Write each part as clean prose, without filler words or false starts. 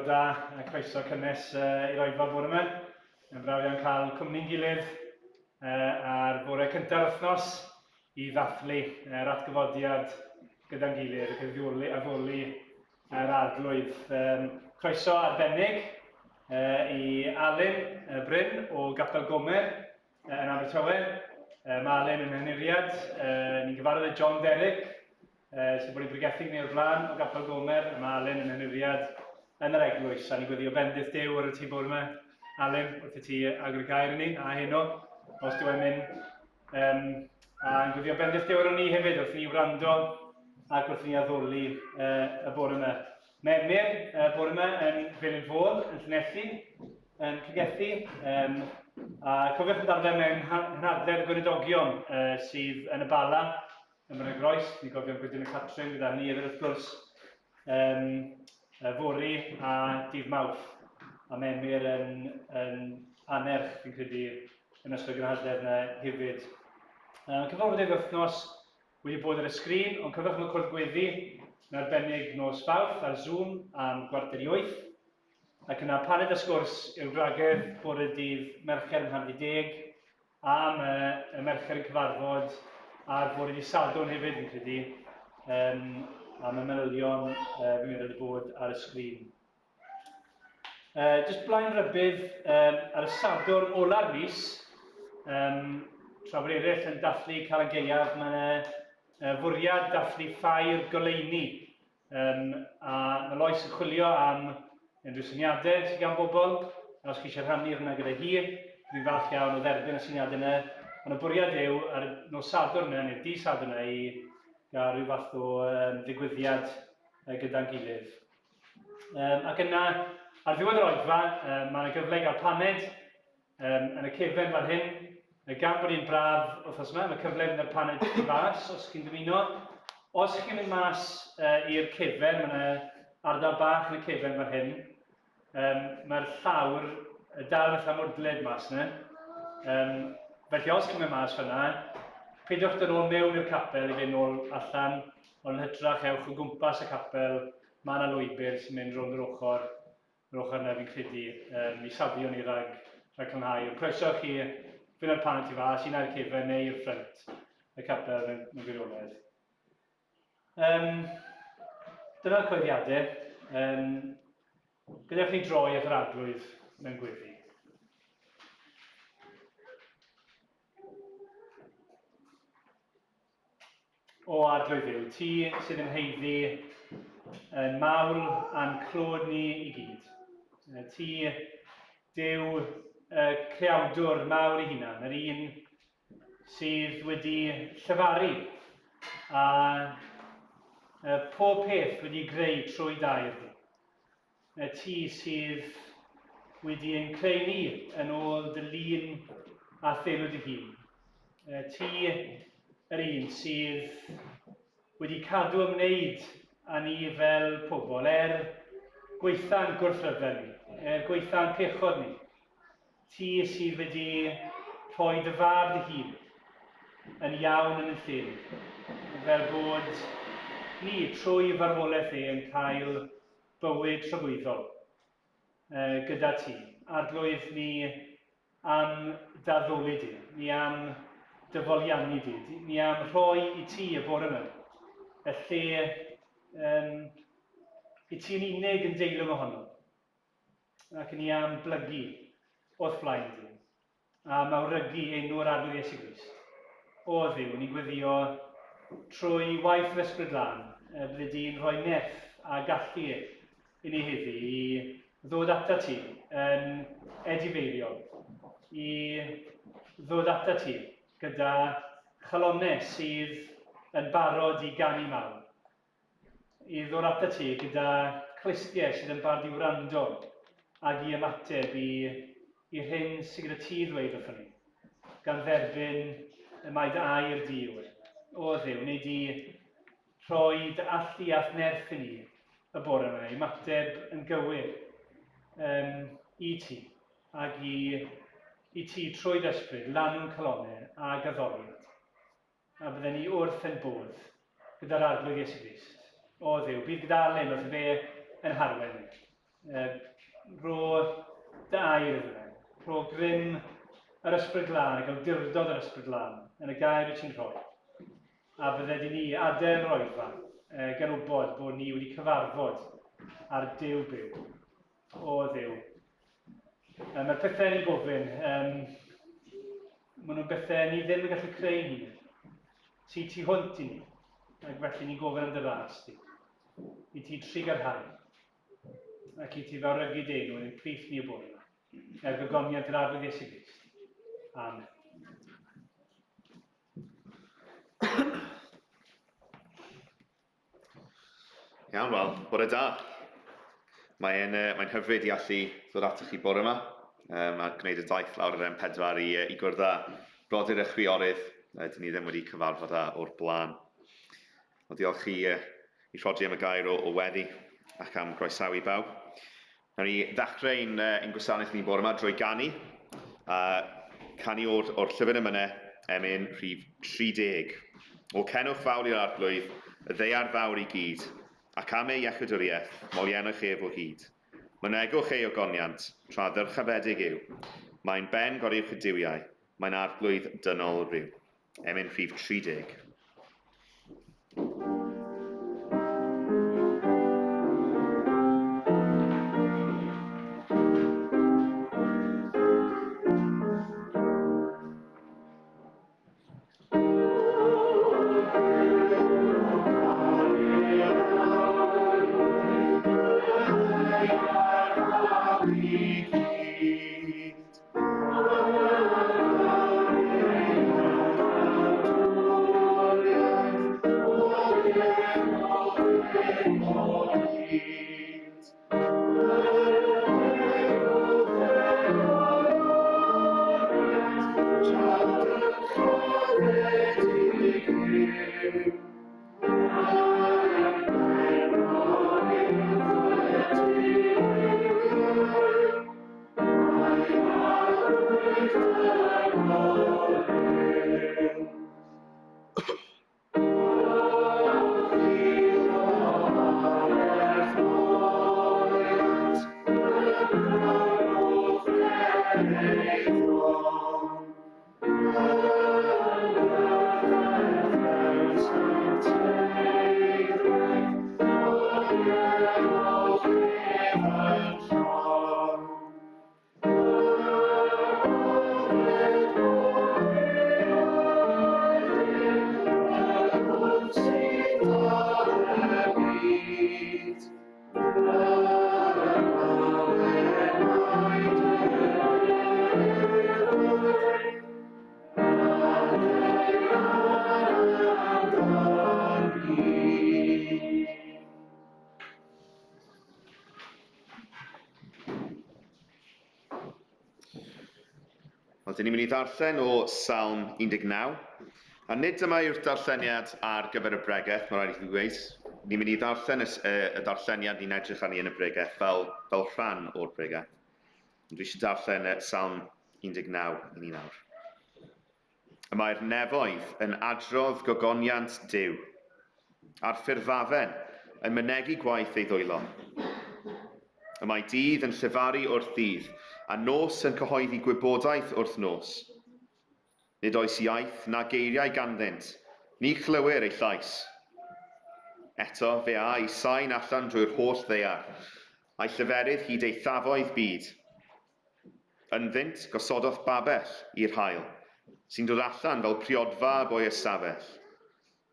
Bore da a croeso cynnes i'r oedfa bore yma. Mae'n braf iawn cael cwmni'n gilydd ar fore cynta'r wythnos i ddathlu yr atgyfodiad gyda'n gilydd ac addoli, addoli yr arglwydd. Um, croeso arbennig i Alun Bryn o Gapel Gomer yn Abertawe. Mae Alun yn henuriad. Ni'n gyfarwydd â John Derrick, sydd wedi bregethu ni o'r blaen o Gapel Gomer, a mae Alun yn henuriad yn yr eglwys. A ni'n gweddio bendith Duw ar y ti bore yma, Alun, wrth i ti agor y gair i ni, a heno, os dyw e'n mynd. Um, a yn gweddio bendith Duw ar ni hefyd, wrth i ni wrando ac wrth i ni addoli uh, y bore yma. Mae Emyr uh, bore yma yn Felin Fôn, yn Llanelli, yn pregethu. Um, a cofiwch amdano fe mewn nghynhadledd y Gweinidogion uh, sydd yn y Bala, ym Mryn y Groes. Ni'n gofio am Gwydyn y Catrin gyda hynny hefyd wrth gwrs. Um, fory a dydd Mawrth. A mae Emyr yn, yn anerch, fi'n credu, yn ystod y gynhadledd yna hefyd. Um, cyfarfod wythnos wedi bod ar y sgrin, ond cofiwch am y cwrdd gweddi yn arbennig nos Fawrth ar Zoom am 7:45. Ac yna paned a sgwrs yw'r gwragedd bore dydd Mercher yn 9:30 a mae y mercher yn cyfarfod ar bore dydd Sadwrn hefyd fi'n credu. Um, a mae manylion uh, fi'n meddwl wedi bod ar y sgrin. Uh, just blaen rybydd, um, ar y Sadwrn ola'r mis, um, tra bod eraill yn dathlu Calan Gaeaf, mae yna uh, fwriad dathlu ffair goleuni. Um, a mae Lois yn chwilio am unrhyw syniadau sydd gan bobl, a os chi eisiau rhannu hwnna gyda hi, dwi'n falch iawn o dderbyn y syniadau yna. Ond y bwriad yw, ar y nos Sadwrn yna, neu'r dydd Sadwrn yna, i gael rhyw fath o um, ddigwyddiad uh, gyda'n gilydd. Um, ac yna, ar ddiwedd yr oedfa, um, mae yna gyfle i gael paned um, yn y cefen fan hyn. Gan bod hi'n braf wythnos yma, mae cyfle i fynd â'r paned i fas os chi'n dymuno. Os chi'n mynd mas uh, i'r cefen, mae yna ardal bach yn y cefen fan hyn. Um, Mae'r llawr dal yn eitha mwdlyd mas yna. Um, felly os chi'n mynd mas fyna, peidiwch dod ôl mewn i'r capel i fynd nôl allan, ond yn hytrach ewch o gwmpas y capel, mae yna lwybr sy'n mynd rownd yr ochr, yr ochr yna fi'n credu, um, i safio ni rhag, rhag clanhau. Ond croeso chi fynd â'r paned tu fas, un ar y cefen neu i'r ffrynt y capel mewn, mewn gwirionedd. Um, dyna'r coeddiadau. Um, gadewch ni droi at yr arglwydd mewn gweddi. O Arglwydd Dduw, ti sydd yn haeddu yn mawl a'n clod ni i gyd. Ti, Duw, y creawdwr mawr ei hunan, yr un sydd wedi llefaru a pob peth wedi greu trwy dair di. Y ti sydd wedi ein creu ni yn ôl dy lun a theulu dy hun. Y ti yr un sydd wedi cadw ymwneud â ni fel pobl, er gweitha'n gwrthryfel ni, er gweitha'n pechod ni. Ti sydd wedi rhoi dy fab dy hun yn iawn yn y lle ni, fel bod ni trwy farwolaeth e yn cael bywyd tragwyddol gyda ti. Arglwydd, ni am d'addoli di, ni am dy foliannu di, ni am rhoi i ti y bore yma, y lle um, i ti'n unig yn deilwng ohono. Ac ni am blygu o'th flaen di, a mawrygu enw'r Arglwydd Iesu Grist. O Dduw, ni'n gweddio trwy waith yr Ysbryd Lân, y bydde di'n rhoi nerth a gallu i ni heddi i ddod ata ti yn edifeiriol, i ddod ata ti gyda chalonnau sydd yn barod i ganu mawl, i ddod atat ti gyda clustiau sydd yn barod i wrando ac i ymateb i, i'r hyn sydd gyda ti ddweud wrthon ni, gan dderbyn y mae dy air di yw e. O Dduw, wnei di rhoi dy allu a'th nerth i ni y bore yma, i ymateb yn gywir um, i ti, ac i, i ti trwy dy ysbryd lanw'n calonnau ag addoliad. A bydden ni wrth ein bodd gyda'r Arglwydd Iesu Grist. O Dduw, bydd gyda Alun wrth fe yn harwen ni. Rho dy air iddo fe. Rho grym yr Ysbryd Glân ac awdurdod yr Ysbryd Glân yn y gair wyt ti'n rhoi. A fydde di ni adael yr oedfa gan wybod bod ni wedi cyfarfod â'r Duw byw. O Dduw. Mae'r pethau ni'n gofyn, um, maen nhw'n bethau ni ddim yn gallu creu ni. Ti tu hwnt i ni, ac felly ni'n gofyn am dy ras di. I ti trugarhau, ac i ti fawrygu dy enw yn ein plith ni y bore yma. Er gogoniant yr Arglwydd Iesu Grist. Amen. Iawn, wel, bore da. Mae'n uh, mae hyfryd i allu ddod atoch chi bore yma um, a gwneud y daith lawr yr M4 i, i gwrdd â brodyr a chwiorydd uh, dyn ni ddim wedi cyfarfod â o'r blaen. Wel, diolch i, uh, i Rhodri am y gair o, o weddi ac am groesawu bawb. Nawn ni ddechrau ein, uh, ein gwasanaeth ni bore yma drwy ganu. Uh, canu o'r, or llyfr emynau, emyn rhif 30. O cenwch fawl i'r arglwydd, y ddeiar fawr i gyd, ac am ei iechydwriaeth, moliennwch ef o hyd. Mynegwch ei ogoniant, tra ddyrchafedig yw. Mae'n ben goruwch y duwiau, mae'n arglwydd dynol rhyw. Emyn rhif 30. Wel, dyn ni'n mynd i ddarllen o Salm 19. A nid dyma yw'r darlleniad ar gyfer y bregeth, mae rhaid i chi ddweud. Ni'n mynd i ddarllen y, y, y darlleniad ni'n edrych arni yn y bregeth fel, fel rhan o'r bregeth. Ond dwi eisiau darllen Salm 19 i ni nawr. Y mae'r nefoedd yn adrodd gogoniant Duw, a'r ffurfafen yn mynegi gwaith ei ddwylo. Y mae dydd yn llefaru wrth ddydd, a nos yn cyhoeddi gwybodaeth wrth nos. Nid oes iaith na geiriau ganddynt, ni chlywir eu llais. Eto, fe â i sain allan drwy'r holl ddaear, a'i lleferydd hyd eithafoedd byd. Ynddynt, gosododd babell i'r haul, sy'n dod allan fel priodfab o'i ystafell,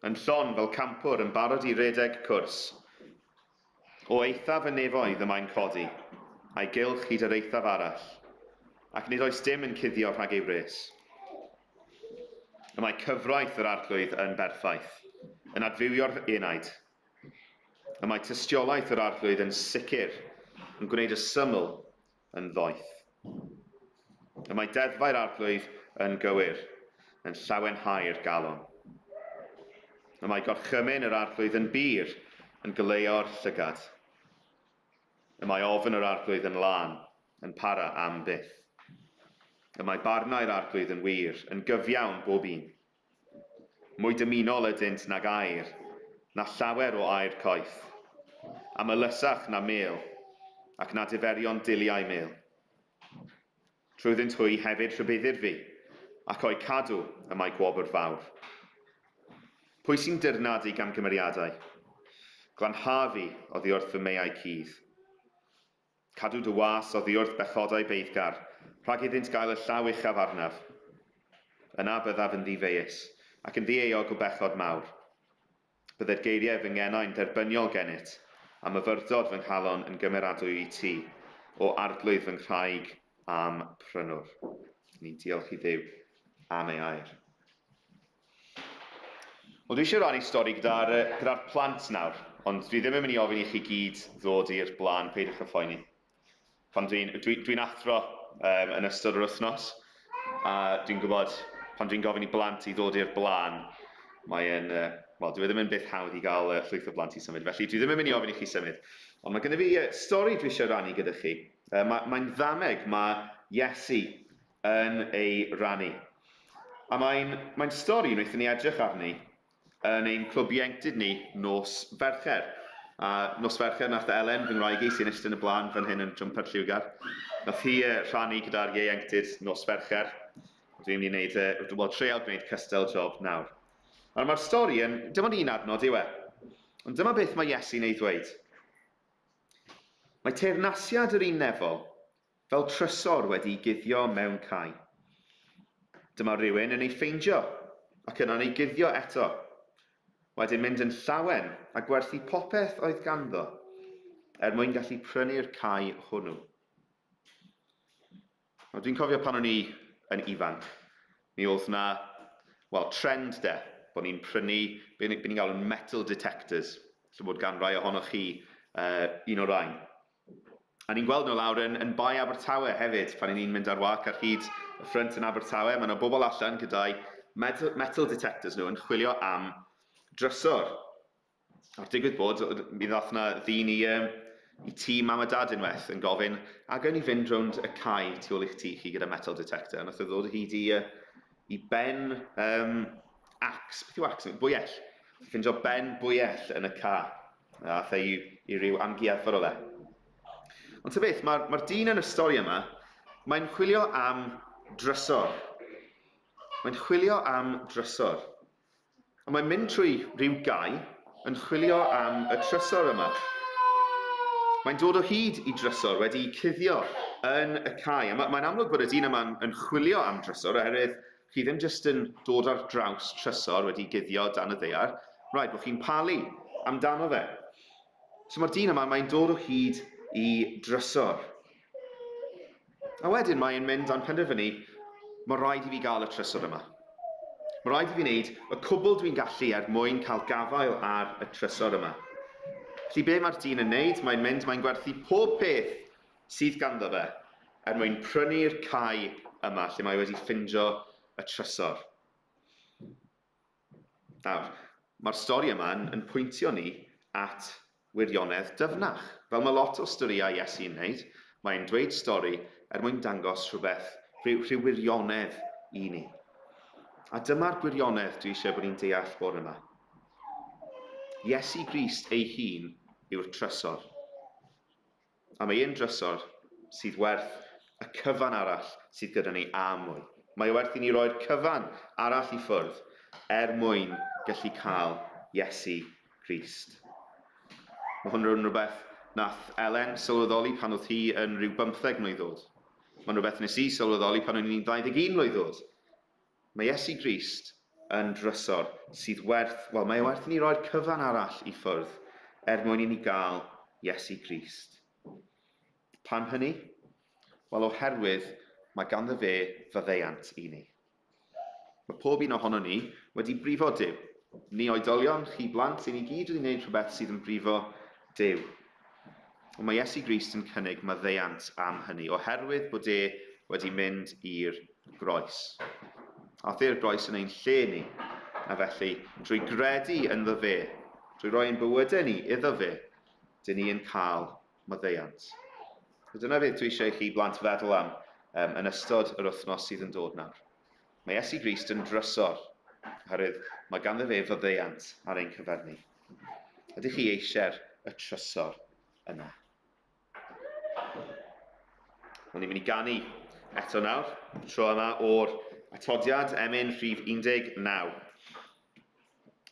yn llon fel campwr yn barod i redeg cwrs. O eithaf y nefoedd y mae'n codi, a'i gylch hyd yr eithaf arall, ac nid oes dim yn cuddio rhag ei wres. Y mae cyfraith yr Arglwydd yn berffaith, yn adfywio'r enaid. Y mae tystiolaeth yr Arglwydd yn sicr, yn gwneud y syml yn ddoeth. Y mae deddfau'r Arglwydd yn gywir, yn llawenhau'r galon. Y mae gorchymyn yr Arglwydd yn bur, yn goleuo'r llygad. Y mae ofn yr Arglwydd yn lân, yn para am byth. Y mae barnau'r Arglwydd yn wir, yn gyfiawn bob un. Mwy dymunol ydynt nag aur, na llawer o aur coeth, a melysach na mêl. ac na diferion diliau mêl. Trwyddynt hwy hefyd rhybuddir fi, ac o'u cadw y mae gwobr fawr. Pwy sy'n dirnad ei gamgymeriadau? Glanha fi oddi wrth fy meiau cudd. Cadw dy was oddi wrth bechodau beiddgar, rhag iddynt gael y llaw uchaf arnaf. Yna byddaf yn ddifeius, ac yn ddieuog o bechod mawr. Bydded geiriau fy ngenau'n dderbyniol gennyt, a myfyrdod fy nghalon yn gymeradwy i ti, O Arglwydd fy nghraig a'm Prynwr. Ni'n diolch i Dduw am ei air. Wel, dwi eisiau rannu stori gyda'r gyda plant nawr, ond dwi ddim yn mynd i ofyn i chi gyd ddod i'r blaen, peidiwch â phoeni. Pan dwi'n dwi, dwi athro um, yn ystod yr wythnos, a dwi'n gwybod pan dwi'n gofyn i blant i ddod i'r blaen, mae'n, uh, wel, dwi e ddim yn beth hawdd i gael uh, llwyth o blant i symud, felly dwi ddim yn mynd i ofyn i chi symud. Ond mae gennym fi uh, stori dwi eisiau rannu gyda chi. Uh, Mae'n mae ddameg, mae Iesu yn ei rannu. A mae'n mae'n stori wnaethon ni edrych arni yn ein clwb ieuenctid ni nos Fercher. A nos Fercher nath Elen, fy ngwraig i, sy'n eistedd yn y blaen fan hyn yn jwmper lliwgar, nath hi rhannu gyda'r ieuenctid nos Fercher. Dwi'n mynd i wneud, wel, treial gwneud cystal job nawr. Nawr mae'r stori yn, dim ond un adnod yw e. Ond dyma beth mae Iesu'n ei ddweud. Mae teyrnasiad yr un nefol fel trysor wedi'i guddio mewn cae. Dyma rywun yn ei ffeindio, ac yna'n ei guddio eto. Wedyn mynd yn llawen a gwerthu popeth oedd ganddo, er mwyn gallu prynu'r cae hwnnw. Nawr, dwi'n cofio pan o'n i yn ifanc, mi oedd 'na, wel, trend de, bod ni'n prynu, be ni'n galw'n metal detectors, lle bod gan rai ohonoch chi uh, un o'r rhain. A ni'n gweld nhw lawr yn, yn Bae Abertawe hefyd, pan ni'n mynd ar wac ar hyd y ffrynt yn Abertawe, mae yna bobl allan gyda'i metal, metal detectors nhw yn chwilio am drysor. A'r digwydd bod, mi ddath yna ddyn i, um, i tŷ mam a dad unwaith yn gofyn, a gawn ni fynd rownd y cae tu ôl i'ch tŷ chi gyda metal detector? A nath o ddod o hyd i, uh, i ben um, axe, beth yw axe? Bwyell. Ffindio ben bwyell yn y ca. A aeth e i, i ryw amgueddfa o le. Ond ta beth, mae'r mae dyn yn y stori yma, mae'n chwilio am drysor. Mae'n chwilio am drysor. A mae'n mynd trwy rhyw gae yn chwilio am y trysor yma. Mae'n dod o hyd i drysor wedi'i cuddio yn y cae. A mae'n amlwg bod y dyn yma'n yn chwilio am drysor oherwydd Chi ddim jyst yn dod ar draws trysor wedi guddio dan y ddaear, rhaid bod chi'n palu amdano fe. So mae'r dyn yma, mae'n dod o hyd i drysor. A wedyn mae'n mynd a'n penderfynu, mae rhaid i fi gael y trysor yma. Mae rhaid i fi wneud y cwbl dwi'n gallu er mwyn cael gafael ar y trysor yma. Felly be mae'r dyn yn wneud? Mae'n mynd, mae'n gwerthu pob peth sydd ganddo fe er mwyn prynu'r cae yma lle mae wedi ffindio y trysor. Nawr, mae'r stori yma yn, yn pwyntio ni at wirionedd dyfnach. Fel mae lot o storïau Iesu yn wneud, mae'n dweud stori er mwyn dangos rhywbeth, rhyw, rhyw wirionedd i ni. A dyma'r gwirionedd dwi eisiau bod ni'n deall bore yma. Iesu Grist ei hun yw'r trysor. A mae e'n drysor sydd werth y cyfan arall sydd gyda ni a mwy. Mae o werth i ni roi'r cyfan arall i ffwrdd er mwyn gallu cael Iesu Grist. Mae hwn yn rhywbeth nath Elen sylweddoli pan oedd hi yn rhyw bymtheg mlwydd oed. Mae'n rhywbeth nes i sylweddoli pan o'n i'n 21 mlwydd oed. Mae Iesu Grist yn drysor sydd werth, wel, mae o werth i ni roi'r cyfan arall i ffwrdd er mwyn i ni gael Iesu Grist. Pam hynny? Wel, oherwydd mae ganddo fe faddeuant i ni. Mae pob un ohono ni wedi brifo Duw. Ni oedolion, chi blant, i ni gyd wedi gwneud rhywbeth sydd yn brifo Duw. Ond mae Iesu Grist yn cynnig maddeuant am hynny, oherwydd bod e wedi mynd i'r groes. Aeth e'r groes yn ein lle ni, a felly drwy gredu ynddo fe, drwy roi ein bywydau ni iddo fe, dyn ni yn cael maddeuant. So dyna beth dwi eisiau i chi blant feddwl am um, yn ystod yr wythnos sydd yn dod nawr. Mae Iesu Grist yn drysor, oherwydd mae ganddo fe faddeuant ar ein cyfer ni. Ydych chi eisiau'r y trysor yna? Wel, ni'n mynd i ganu eto nawr, tro yma o'r atodiad emyn rhif 19.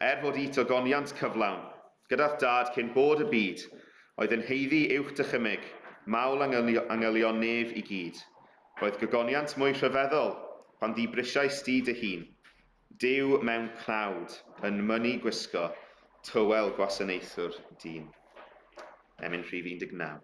Er fod it ogoniant cyflawn, gyda'th dad cyn bod y byd, oedd yn haeddu uwch dychymyg, mawl angylion nef i gyd. Roedd gogoniant mwy rhyfeddol, pan ddibrisiais di dy hun, Duw mewn cnawd, yn mynnu gwisgo, tywel gwasanaethwr dyn. Emyn rhif 19.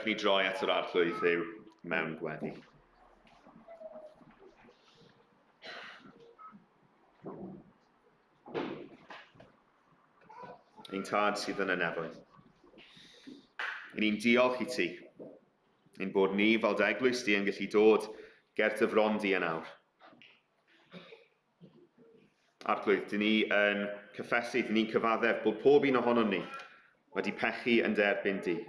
Gadewch ni droi at yr Arglwydd Dduw mewn gweddi. Ein tad sydd yn y nefoedd. I ni'n diolch i ti, ein bod ni fel dy eglwys di yn gallu dod ger dy fron di yn awr. Arglwydd, dyn ni yn cyffesu, dyn ni'n cyfaddef bod pob un ohonom ni wedi pechu yn dy erbyn di.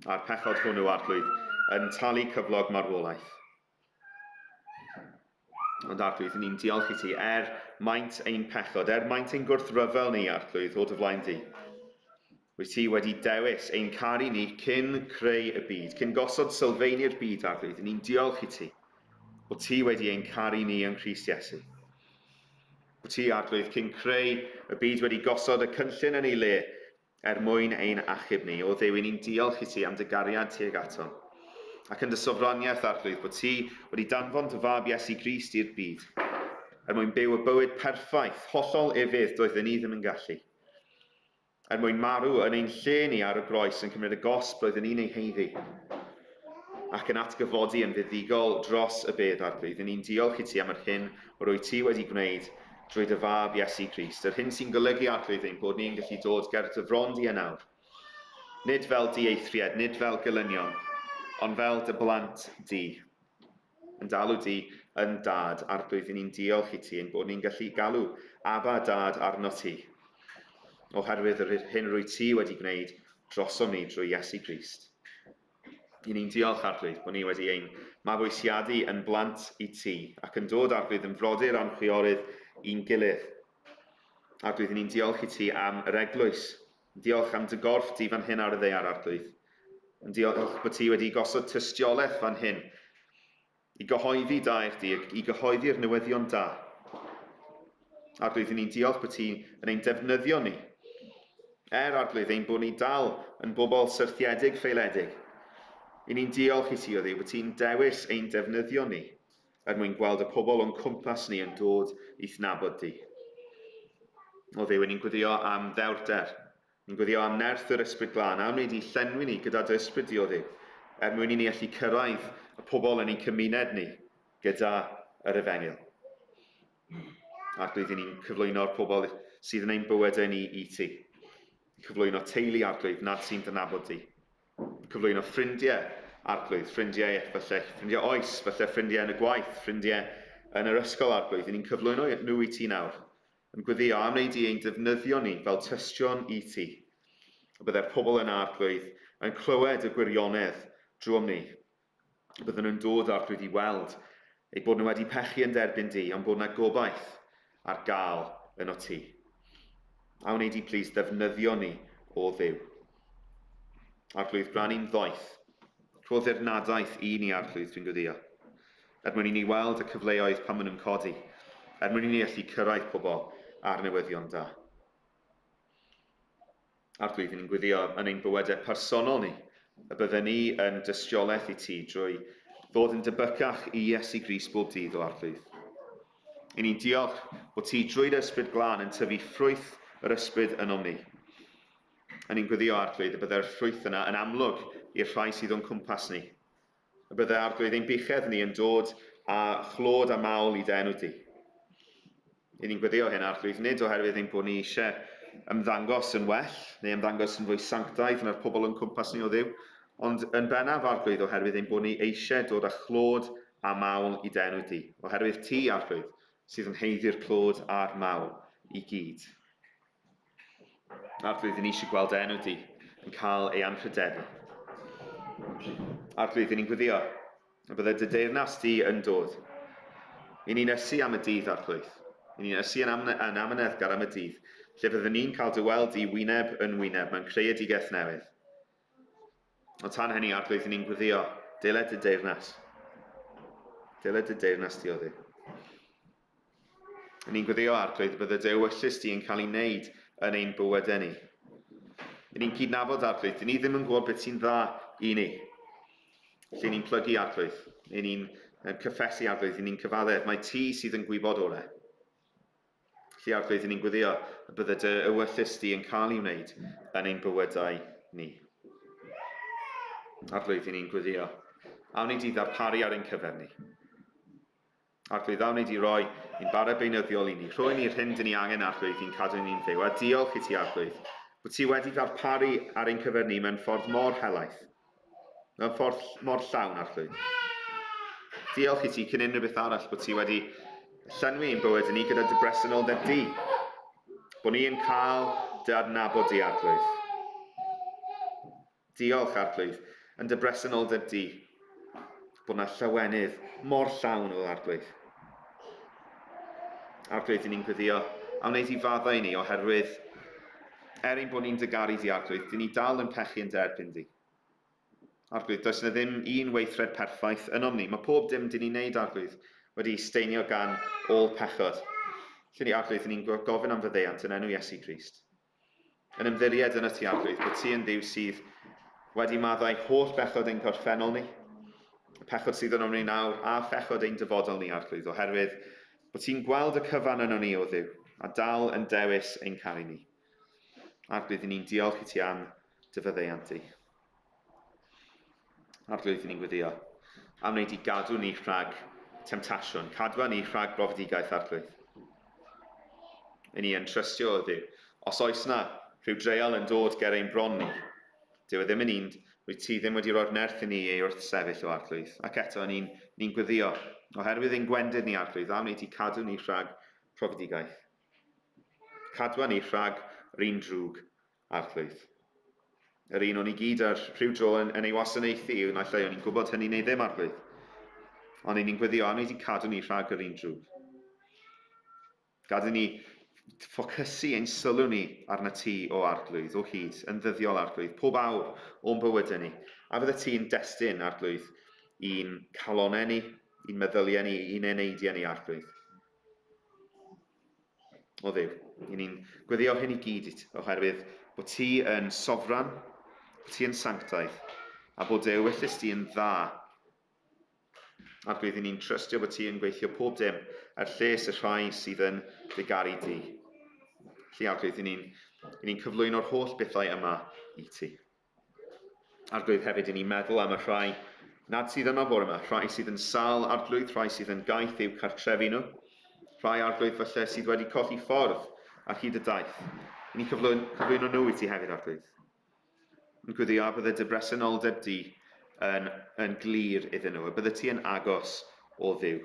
A'r pechod hwnnw, Arglwydd, yn talu cyflog marwolaeth. Ond Arglwydd, ni'n diolch i ti er maint ein pechod, er maint ein gwrthryfel ni, Arglwydd, o dy flaen di. Wyt ti wedi dewis ein caru ni cyn creu y byd, cyn gosod sylfeini'r byd, Arglwydd. Ni'n diolch i ti bod ti wedi ein caru ni yng Nghrist Iesu. Bod ti, Arglwydd, cyn creu y byd wedi gosod y cynllun yn ei le er mwyn ein achub ni. O Dduw, i ni'n diolch i ti am dy gariad tuag atom. Ac yn dy sofraniaeth, Arglwydd, bod ti wedi danfon dy fab Iesu Grist i'r byd. Er mwyn byw y bywyd perffaith, hollol ufudd, doedden ni ddim yn gallu. Er mwyn marw yn ein lle ni ar y groes yn cymryd y gosb roedden ni'n ei haeddu, ac yn atgyfodi yn fuddugol dros y bedd, Arglwydd. Yn ni'n diolch i ti am yr hyn yr wyt ti wedi gwneud drwy dy fab Iesu Grist, yr hyn sy'n golygu, Arglwydd, ein bod ni'n gallu dod ger dy fron di yn awr, nid fel dieithried, nid fel gelynion, ond fel dy blant di, yn d'alw di yn Dad, Arglwydd, 'y ni'n diolch i ti ein bod ni'n gallu galw Abba Dad arno ti, oherwydd yr hyn rwyt ti wedi gwneud drosom ni drwy Iesu Grist. 'Y ni'n diolch, Arglwydd, bod ni wedi ein mabwysiadu yn blant i ti, ac yn dod, Arglwydd, yn frodyr a'n chwiorydd i'n gilydd. Arglwydd, 'y ni'n diolch i ti am yr eglwys. Diolch am dy gorff di fan hyn ar y ddaear, Arglwydd. Yn diolch bod ti wedi gosod tystiolaeth fan hyn i gyhoeddi dair di, i gyhoeddi'r newyddion da. Arglwydd, ni'n diolch bod ti yn ein defnyddio ni. Er, Arglwydd, ein bod ni dal yn bobl syrthiedig, ffaeledig. I ni'n diolch i ti, o Dduw, bod ti'n dewis ein defnyddio ni er mwyn gweld y pobl o'n cwmpas ni yn dod i'th nabod di. O Dduw, ni'n gweddio am ddewrder. Ni'n gweddio am nerth yr Ysbryd Glân, a wneud i llenwi ni gyda dy Ysbryd di, o Dduw, er mwyn i ni allu cyrraedd y pobl yn ein cymuned ni gyda yr Efengyl. Arglwydd, i ni'n cyflwyno'r pobl sydd yn ein bywydau ni i ti. Cyflwyno teulu, Arglwydd, nad sy'n dy nabod di. Cyflwyno ffrindiau, Arglwydd, ffrindiau falle, ffrindiau oes, falle ffrindiau yn y gwaith, ffrindiau yn yr ysgol, Arglwydd. I ni'n cyflwyno nhw i ti nawr. Yn gweddio am wneud i ein defnyddio ni fel tystion i ti. Y byddai'r pobl yna, Arglwydd, yn clywed y gwirionedd drwom ni. Y bydden nhw'n dod, Arglwydd, i weld eu bod nhw wedi pechu yn derbyn di, ond bod yna gobaith ar gael yno ti. A wnei di, plîs, ddefnyddio ni o Dduw. Arglwydd, gwna ni'n ddoeth. Rho ddirnadaeth i ni, Arglwydd, dwi'n gweddio. Er mwyn i ni weld y cyfleoedd pan maen nhw'n codi, er mwyn i ni allu cyrraedd pobl â'r newyddion da. Arglwydd, ni'n gweddio yn ein bywydau personol ni, y bydden ni yn dystiolaeth i ti drwy ddod yn debycach i Iesu Grist bob dydd, o Arglwydd. I ni'n diolch bod ti drwy'r Ysbryd Glân yn tyfu ffrwyth yr Ysbryd ynom ni. A ni'n gweddio, Arglwydd, y byddai'r ffrwyth yna yn amlwg i'r rhai sydd o'n cwmpas ni. Y byddai Arglwydd ein buchedd ni yn dod â chlod a mawl i dy enw di. I ni'n gweddio hyn, Arglwydd, nid oherwydd ein bod ni eisiau ymddangos yn well neu ymddangos yn fwy sanctaidd na'r pobl o'n cwmpas ni o Dduw, ond yn bennaf, Arglwydd, oherwydd ein bod ni eisiau dod â chlod a mawl i dy enw di, oherwydd ti, Arglwydd, sydd yn haeddu'r clod a'r mawl i gyd. Arglwydd, ni eisiau gweld enw di yn cael ei anrhydeddu. Arglwydd, ni'n gweddio y byddai dy deyrnas di yn dod. I ni'n ysu am y dydd, Arglwydd. I ni'n ysu yn, am, yn amyneddgar am y dydd, lle fyddwn ni'n cael dy weld di wyneb yn wyneb mewn creadigaeth newydd. Ond tan hynny, Arglwydd, ni'n gweddio, dyled dy deyrnas. Dyled dy deyrnas di o Dduw. Ni'n gweddio, Arglwydd, bydde dy ewyllys di yn cael ei wneud yn ein bywydau ni. Ni'n cydnabod, Arglwydd, dyn ni ddim yn gwybod beth sy'n dda i ni. Lle ni'n plygu, Arglwydd, neu ni'n cyffesu, Arglwydd, ni'n cyfaddef, mae ti sydd yn gwybod orau. Lle, Arglwydd, ni'n gweddio y bydde dy ewyllys di yn cael ei wneud yn ein bywydau ni. Arglwydd, ni'n gweddio. Awn ni di ddarparu ar ein cyfer ni. Arglwydd, a wnei di roi ein bara beunyddiol i ni. Rhoi ni'r hyn dyn ni angen, Arglwydd, i'n cadw ni'n fyw. A diolch i ti, Arglwydd, bod ti wedi darparu ar ein cyfer ni mewn ffordd mor helaeth, mewn ffordd mor llawn, Arglwydd. Diolch i ti, cyn unrhyw beth arall, bod ti wedi llenwi ein bywyd ni gyda dy bresenoldeb di. Bod ni yn cael dy adnabod di, Arglwydd. Diolch, Arglwydd, yn dy bresenoldeb di, bod 'na llawenydd mor llawn, o Arglwydd. Arglwydd, dyn ni'n gweddio a wneud i faddau i ni oherwydd er ein bod ni'n dy garu di, Arglwydd, dyn ni dal yn pechu yn dy erbyn di. Arglwydd, does yna ddim un weithred perffaith ynom ni. Mae pob dim dyn ni'n neud, Arglwydd, wedi steinio gan ôl pechod. Lle ni, Arglwydd, dyn ni'n gofyn am faddeuant yn enw Iesu Grist. Yn ymddiried ynot ti, Arglwydd, bod ti yn Dduw sydd wedi maddau holl bechod ein gorffennol ni, y pechod sydd ynom ni nawr, a phechod ein dyfodol ni, Arglwydd, oherwydd Bod ti'n gweld y cyfan yno ni, o Dduw, a dal yn dewis ein caru ni. Arglwydd, ni'n diolch i ti am dy faddeuant di. Arglwydd, ni'n gweddio am wneud i gadw ni rhag temtasiwn, cadwa ni rhag brofedigaeth, Arglwydd. I ni yn trystio, o Dduw, os oes na rhyw dreial yn dod ger ein bron ni, dyw e ddim yn un, wyt ti ddim wedi rhoi'r nerth i ni ei wrthsefyll, o Arglwydd. Ac eto, ni'n ni gweddio, oherwydd ein gwendid ni, Arglwydd, am wneud i cadw ni rhag profedigaeth. Cadwa ni rhag yr un drwg, Arglwydd. Yr un o'n i gyd ar rhyw dro yn, yn ei wasanaethu, yw naill ai o'n i'n gwybod hynny neu ddim, Arglwydd. Ond ni'n gweddio am wedi cadw ni rhag yr un drwg. Gad i ni ffocysu ein sylw ni arna ti, o Arglwydd, o hyd, yn ddyddiol, Arglwydd, pob awr o'n bywydau ni. A fydde ti'n destun, Arglwydd, i'n calonau ni, i'n meddyliau ni, i'n eneidiau ni, Arglwydd. O Dduw, i ni'n gweddio hyn i gyd i ti, oherwydd bod ti yn sofran, bod ti yn sanctaidd, a bod dy ewyllys di yn dda. Arglwydd, i ni'n trystio bod ti yn gweithio pob dim er lles y rhai sydd yn dy garu di. Felly, Arglwydd, i ni'n i ni'n cyflwyno'r holl bethau yma i ti. Arglwydd, hefyd i ni meddwl am y rhai nad sydd yma bore yma, rhai sydd yn sâl, Arglwydd, rhai sydd yn gaeth i'w cartrefi nhw, rhai, Arglwydd, falle sydd wedi colli ffordd ar hyd y daith. I ni cyflwyno, cyflwyno nhw i ti hefyd, Arglwydd. Yn gweddio a bydde dy bresenoldeb di yn, yn glir iddyn nhw, y bydde ti yn agos o Dduw.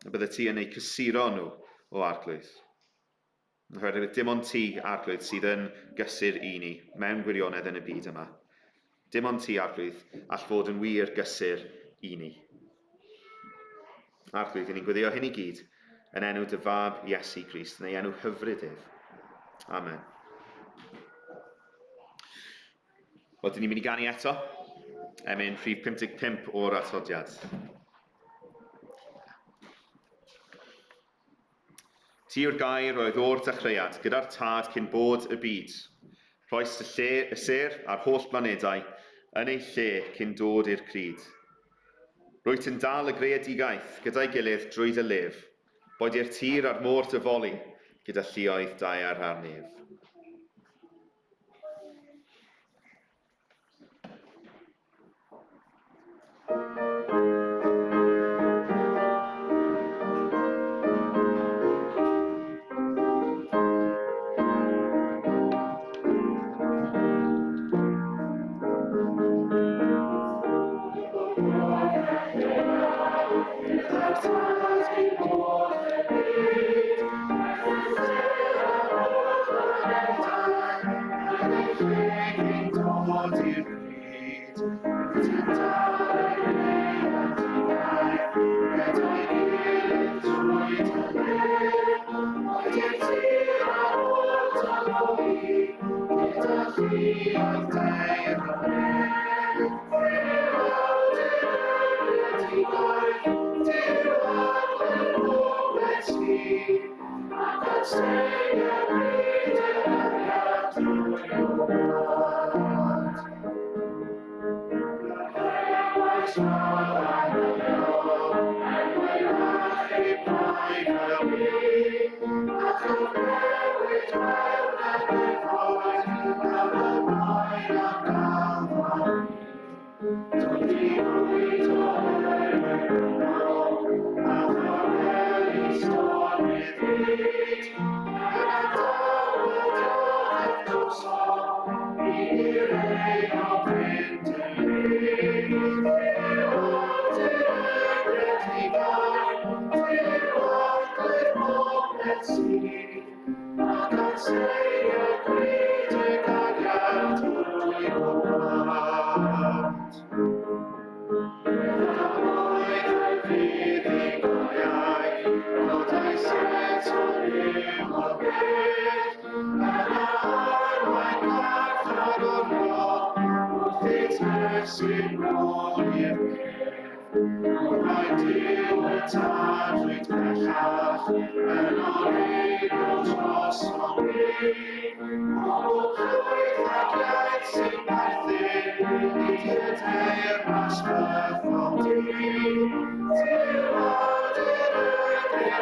Y bydde ti yn eu cysuro nhw o Arglwydd. Oherwydd dim ond ti, Arglwydd, sydd yn gysur i ni, mewn gwirionedd yn y byd yma. Dim ond ti, Arglwydd, all fod yn wir gysur i ni. Arglwydd, i ni'n gweddio hyn i gyd yn enw dy fab Iesu Grist, yn ei enw hyfryd ef. Amen. Wel, dyn ni'n mynd i ganu eto. Emyn rhif 55 o'r atodiad. Ti yw'r gair oedd o'r dechreuad, gyda'r Tad cyn bod y byd. Rhoes dy lle y sêr a'r holl blanedau yn eu lle cyn dod i'r crud. Rwyt yn dal y greadigaeth gyda'i gilydd drwy dy lef, boed i'r tir a'r môr dy foli gyda lluoedd daear a'r nef.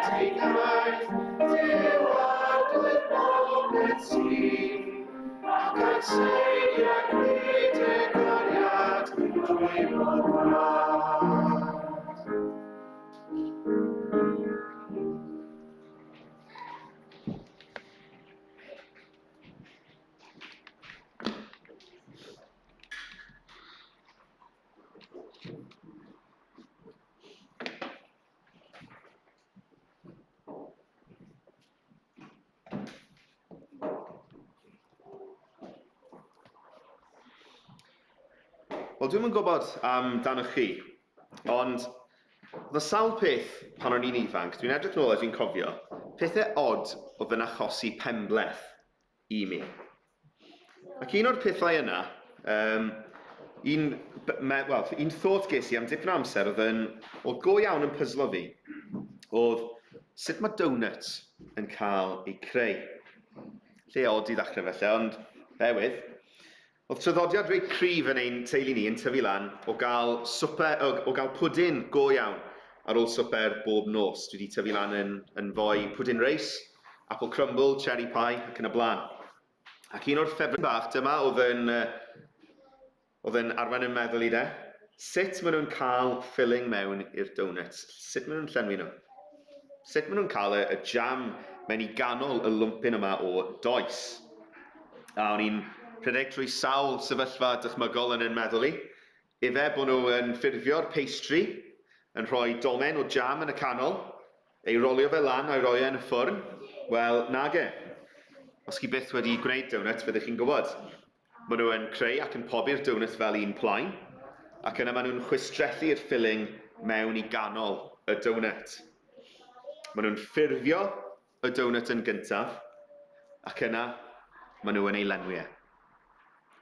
greadigaeth, Duw Arglwydd bopeth sydd, ac atseinia gwyd y gariad drwy bob gwlad. Wel, dwi'm yn gwybod amdanoch chi, ond oedd 'na sawl peth pan o'n i'n ifanc, dwi'n edrych nôl a dwi'n cofio, pethau od oedd yn achosi penbleth i mi. Ac un o'r pethau yna, um, un, me, well, un thought ges i am dipyn o amser oedd yn, oedd go iawn yn pyzlo fi, oedd sut mae donuts yn cael eu creu. Lle od i ddechrau felly, ond bear with. Oedd traddodiad reit cryf yn ein teulu ni yn tyfu lan o gael swper, o, o gael pwdin go iawn ar ôl swper bob nos. Dwi wedi tyfu lan yn, yn foi pwdin reis, apple crumble, cherry pie ac yn y blaen. Ac un o'r ffefryn bach dyma oedd yn, oedd yn arwain yn meddwl i de, sut maen nhw'n cael filling mewn i'r donuts? Sut maen nhw'n llenwi nhw? Sut maen nhw'n cael y, y jam mewn i ganol y lwmpyn yma o does? A o'n i'n rhedeg trwy sawl sefyllfa dychmygol yn yn meddwl i. Ife bod nhw yn ffurfio'r pastry, yn rhoi domen o jam yn y canol, ei rolio fe lan a'i roi e yn y ffwrn? Wel, nage. Os chi byth wedi gwneud donut, fyddech chi'n gwybod. Maen nhw yn creu ac yn pobi'r donut fel un plaen, ac yna maen nhw'n chwistrellu'r filling mewn i ganol y donut. Maen nhw'n ffurfio y donut yn gyntaf, ac yna maen nhw yn ei lenwi e.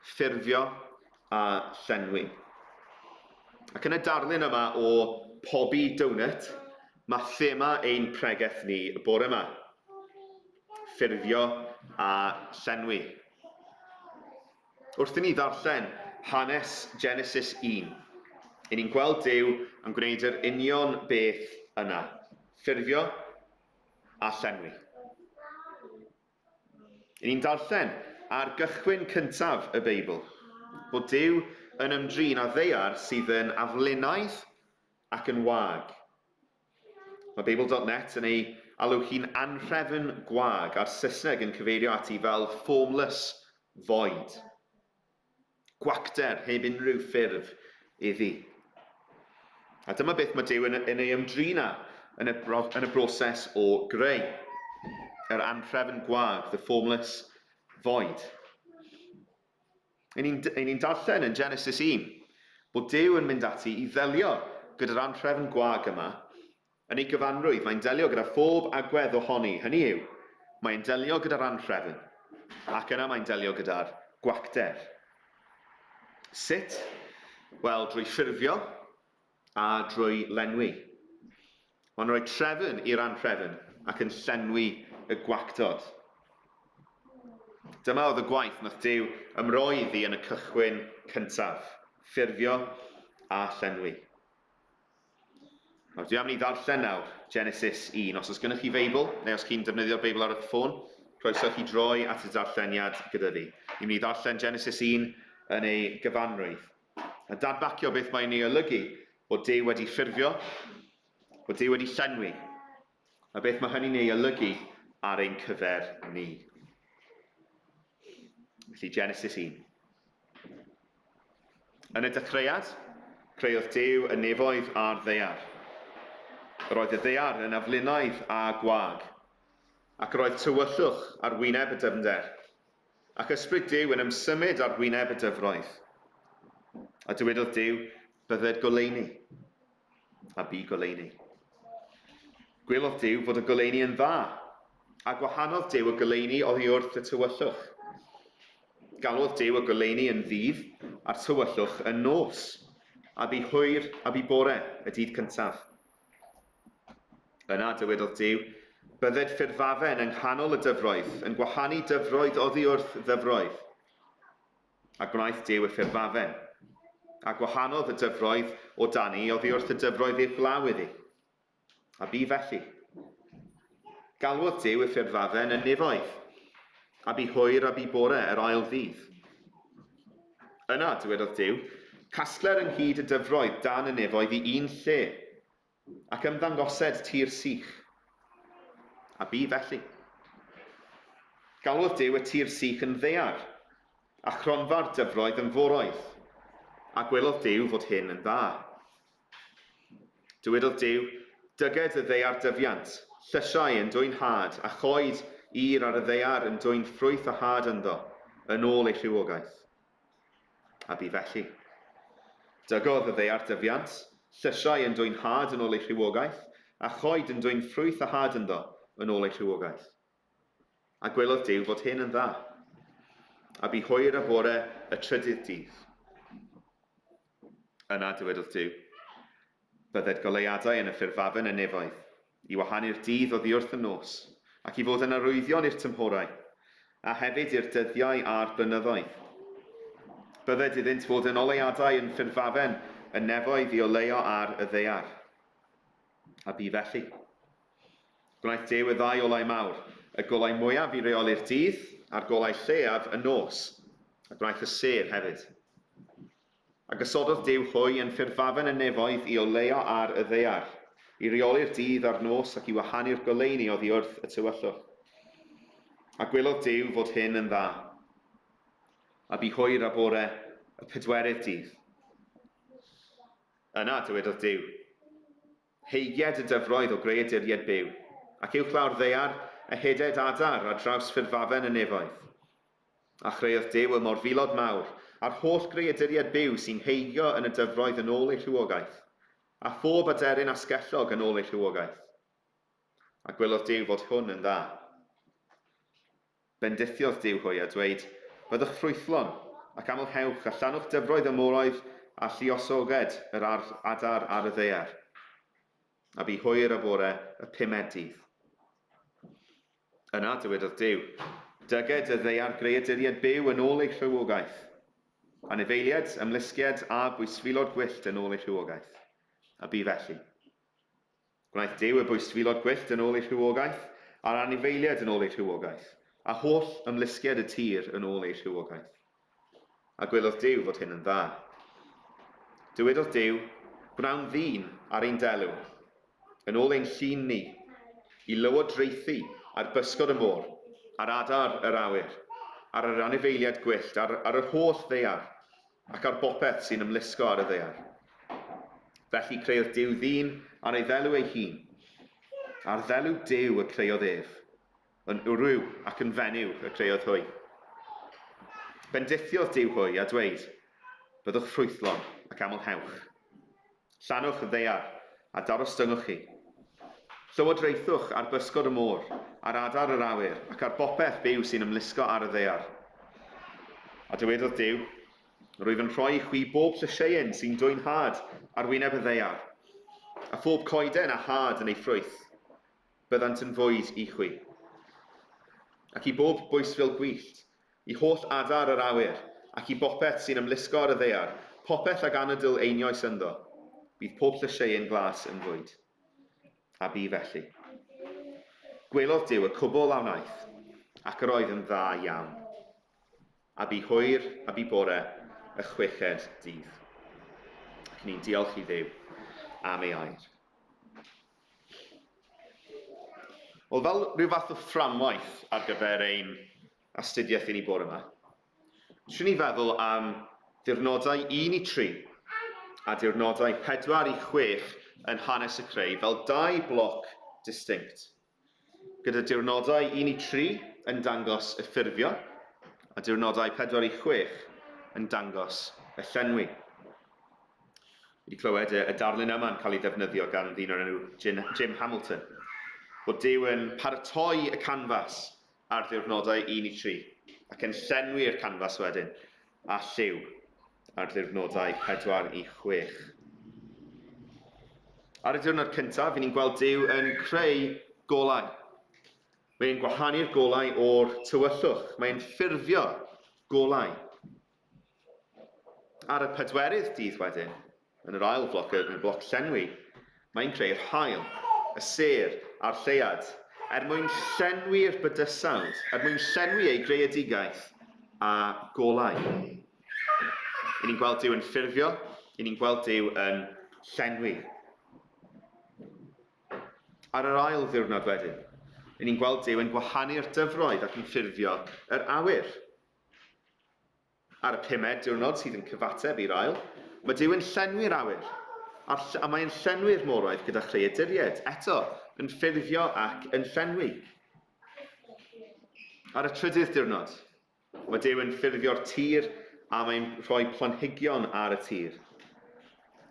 Ffurfio a llenwi. Ac yn y darlun yma o pobi donut, mae thema ein pregeth ni y bore yma. Ffurfio a llenwi. Wrth i ni ddarllen hanes Genesis 1, i ni'n gweld Duw yn gwneud yr union beth yna. Ffurfio a llenwi. I ni'n darllen ar gychwyn cyntaf y Beibl bod Duw yn ymdrin â ddaear sydd yn aflunaidd ac yn wag. Mae Beibl.net yn ei alw hi'n anhrefn gwag a'r Saesneg yn cyfeirio ati fel formless void. Gwacter heb unrhyw ffurf iddi. A dyma beth mae Duw yn, yn ei ymdrin â yn y, yn y broses o greu. Yr anhrefn gwag, the formless void. Ein ni'n ni darllen yn Genesis 1 bod Duw yn mynd ati i ddelio gyda'r anhrefn gwag yma Yn ei gyfanrwydd, mae'n delio gyda phob agwedd ohoni, hynny yw, mae'n delio gyda'r anhrefn, ac yna mae'n delio gyda'r gwacter. Sut? Wel, drwy ffurfio a drwy lenwi. Mae'n rhoi trefn i'r anhrefn ac yn llenwi y gwactod. Dyma oedd y gwaith nath Duw ymroi iddi yn y cychwyn cyntaf, ffurfio a llenwi. Nawr, dwi am ni ddarllen nawr Genesis 1. Os oes gennych chi Feibl, neu os chi'n defnyddio'r Beibl ar eich ffôn, croeso chi droi at y darlleniad gyda fi. Ni'n mynd i ddarllen Genesis 1 yn ei gyfanrwydd. A dadbacio beth mae'n ei olygu bod Duw wedi ffurfio, bod Duw wedi llenwi, a beth mae hynny'n ei olygu ar ein cyfer ni. Felly Genesis 1. Yn y dechreuad, creodd Duw y nefoedd a'r ddaear. Yr oedd y ddaear yn aflunaidd a gwag, ac yr oedd tywyllwch ar wyneb y dyfnder, ac ysbryd Duw yn ymsymud ar wyneb y dyfroedd. A dywedodd Duw, Bydded goleuni. A bu goleuni. Gwelodd Duw fod y goleuni yn dda, a gwahanodd Duw y goleuni oddi wrth y tywyllwch. Galwodd Duw y goleuni yn ddydd, a'r tywyllwch yn nos. A bu hwyr a bu bore y dydd cyntaf. Yna dywedodd Duw, Bydded ffurfafen yng nghanol y dyfroedd, yn gwahanu dyfroedd oddi wrth ddyfroedd. A gwnaeth Duw y ffurfafen. A gwahanodd y dyfroedd o dani oddi wrth y dyfroedd uwchlaw iddi. A bu felly. Galwodd Duw y ffurfafen yn nefoedd, a bu hwyr a bu bore yr ail ddydd. Yna, dywedodd Duw, casgler ynghyd y dyfroedd dan y nefoedd i un lle, ac ymddangosed tir sych. A bu felly. Galwodd Duw y tir sych yn ddaear, a chronfa'r dyfroedd yn foroedd, a gwelodd Duw fod hyn yn dda. Dywedodd Duw, Dyged y ddaear dyfiant, llysiau yn dwyn had, a choed ur ar y ddaear yn dwyn ffrwyth a had ynddo, yn ôl ei rhywogaeth. A bu felly. Dygodd y ddaear dyfiant, llysiau yn dwyn had yn ôl ei rhywogaeth, a choed yn dwyn ffrwyth a had ynddo, yn ôl ei rhywogaeth. A gwelodd Duw fod hyn yn dda. A bu hwyr a bore y trydydd dydd. Yna dywedodd Duw, Bydded goleuadau yn y ffurfafen y nefoedd, i wahanu'r dydd oddiwrth y nos, ac i fod yn arwyddion i'r tymhorau, a hefyd i'r dyddiau a'r blynyddoedd. Bydded iddynt fod yn oleuadau yn ffurfafen y nefoedd i oleuo ar y ddaear. A bu felly. Gwnaeth Duw y ddau olau mawr, y golau mwyaf i reoli'r dydd, a'r golau lleiaf y nos, a gwnaeth y sêr hefyd. A gosododd Duw hwy yn ffurfafen y nefoedd i oleuo ar y ddaear, i reoli'r dydd a'r nos ac i wahanu'r goleuni oddi wrth y tywyllwch. A gwelodd Duw fod hyn yn dda. A bu hwyr a bore y pedwerydd dydd. Yna dywedodd Duw, Heigied y dyfroedd o greaduriaid byw, ac uwchlaw'r ddaear eheded adar ar draws ffurfafen y nefoedd. A chreodd Duw y morfilod mawr, a'r holl greaduriaid byw sy'n heidio yn y dyfroedd yn ôl eu rhywogaeth, a phob aderyn asgellog yn ôl eu rhywogaeth. A gwelodd Duw fod hwn yn dda. Bendithiodd Duw hwy, a dweud, Byddwch ffrwythlon, ac amlhewch, a llanwch dyfroedd y moroedd a lluosoged yr adar ar y ddaear. A bu hwyr a bore y pumed dydd. Yna dywedodd Duw, Dyged y ddaear greaduriaid byw yn ôl eu rhywogaeth, anifeiliaid, ymlusgiaid a bwystfilod gwyllt yn ôl eu rhywogaeth. A bu felly. Gwnaeth Duw y bwystfilod gwyllt yn ôl eu rhywogaeth, a'r anifeiliaid yn ôl eu rhywogaeth, a holl ymlusgiaid y tir yn ôl eu rhywogaeth. A gwelodd Duw fod hyn yn dda. Dywedodd Duw, Gwnawn ddyn ar ein delw, yn ôl ein llun ni, i lywodraethu ar bysgod y môr, ar adar yr awyr, ar yr anifeiliaid gwyllt, ar, ar yr holl ddaear, ac ar bopeth sy'n ymlusgo ar y ddaear. Felly creodd Duw ddyn ar ei ddelw ei hun. Ar ddelw Duw y creodd ef. Yn wryw ac yn fenyw y creodd hwy. Bendithiodd Duw hwy, a dweud, Byddwch ffrwythlon ac amlhewch. Llanwch y ddaear, a darostyngwch hi. Llywodraethwch ar bysgod y môr, ar adar yr awyr, ac ar bopeth byw sy'n ymlusgo ar y ddaear. A dywedodd Duw, Rwyf yn rhoi i chwi bob llysieuyn sy'n dwyn had ar wyneb y ddaear, a phob coeden a had yn ei ffrwyth. Byddant yn fwyd i chwi. Ac i bob bwystfil gwyllt, i holl adar yr awyr, ac i bopeth sy'n ymlusgo ar y ddaear, popeth ag anadl einioes ynddo, bydd pob llysieuyn glas yn fwyd. A bu felly. Gwelodd Duw y cwbl a wnaeth, ac yr oedd yn dda iawn. A bu hwyr a bu bore y chweched dydd. Ac ni'n diolch i Dduw am ei air. Wel, fel rhyw fath o fframwaith ar gyfer ein astudiaeth i ni bore yma, swn i feddwl am ddiwrnodau 1 i 3 a diwrnodau 4 i 6 yn hanes y creu fel dau bloc distinct. Gyda diwrnodau 1 i 3 yn dangos y ffurfio a diwrnodau 4 i 6 yn dangos y llenwi. Fi wedi clywed y, y darlun yma'n cael ei ddefnyddio gan ddyn o'r enw Jim, Jim Hamilton, bod Duw yn paratoi y canfas ar ddiwrnodau 1 i 3 ac yn llenwi'r canfas wedyn â lliw ar ddiwrnodau 4 i 6. Ar y diwrnod cyntaf, ni'n gweld Duw yn creu golau. Mae'n gwahanu'r golau o'r tywyllwch. Mae'n ffurfio golau. Ar y pedwerydd dydd wedyn, yn yr ail floc, yn y bloc llenwi, mae'n creu'r haul, y sêr a'r lleuad. er mwyn llenwi'r bydysawd, er mwyn llenwi ei greadigaeth â golau. I ni'n gweld Duw yn ffurfio, i ni'n gweld Duw yn llenwi. Ar yr ail ddiwrnod wedyn, i ni'n gweld Duw yn gwahanu'r dyfroedd ac yn ffurfio yr awyr. Ar y pumed diwrnod sydd yn cyfateb i'r ail, mae Duw yn llenwi'r awyr, a'r, a mae'n llenwi'r moroedd gyda chreaduriaid, eto, yn ffurfio ac yn llenwi. Ar y trydydd diwrnod, mae Duw yn ffurfio'r tir a mae'n rhoi planhigion ar y tir.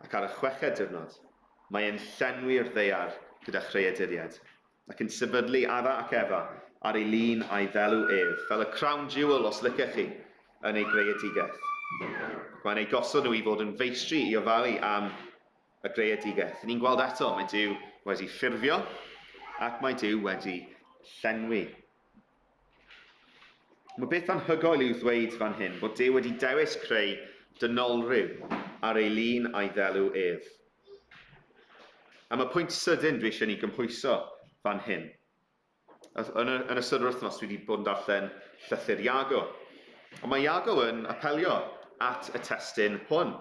Ac ar y chweched diwrnod, mae e'n llenwi'r ddaear gyda chreaduriaid. Ac yn sefydlu Adda ac Efa ar ei lun a'i ddelw ef, fel y crown jewel os licech chi, yn ei greadigaeth. Ac mae'n eu gosod nhw i fod yn feistri i ofalu am y greadigaeth. Ni'n gweld eto, mae Duw wedi ffurfio ac mae Duw wedi llenwi. Mae beth anhygoel i'w ddweud fan hyn, bod Duw wedi dewis creu dynolryw ar ei lun a'i ddelw ef. A mae pwynt sydyn dwi eisiau ni gymhwyso fan hyn. Yn, y, yn ystod yr wythnos dwi wedi bod yn darllen llythyr Iago. Ond mae Iago yn apelio at y testun hwn.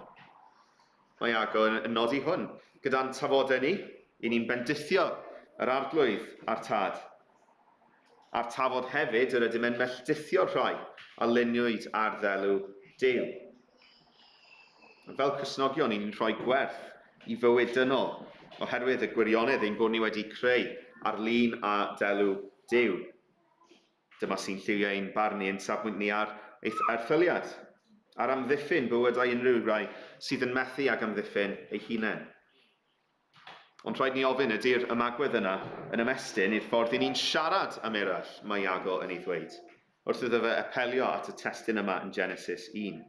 Mae Iago yn, yn nodi hwn. Gyda'n tafodau ni, i ni'n bendithio yr arglwydd a'r tad. A'r tafod hefyd yr ydym yn melldithio'r rhai a luniwyd ar ddelw Duw. Fel Cristnogion, ni'n rhoi gwerth i fywyd dynol oherwydd y gwirionedd ein bod ni wedi creu ar lun a delw Duw. Dyma sy'n lliwio ein barn ni, ein safbwynt ni ar eith erthyliad, ar amddiffyn bywydau unrhyw rai sydd yn methu ag amddiffyn eu hunain. Ond rhaid ni ofyn, ydy'r ymagwedd yna yn ymestyn i'r ffordd i ni'n siarad am eraill, mae Iago yn ei ddweud, wrth iddo fe apelio at y testun yma yn Genesis 1.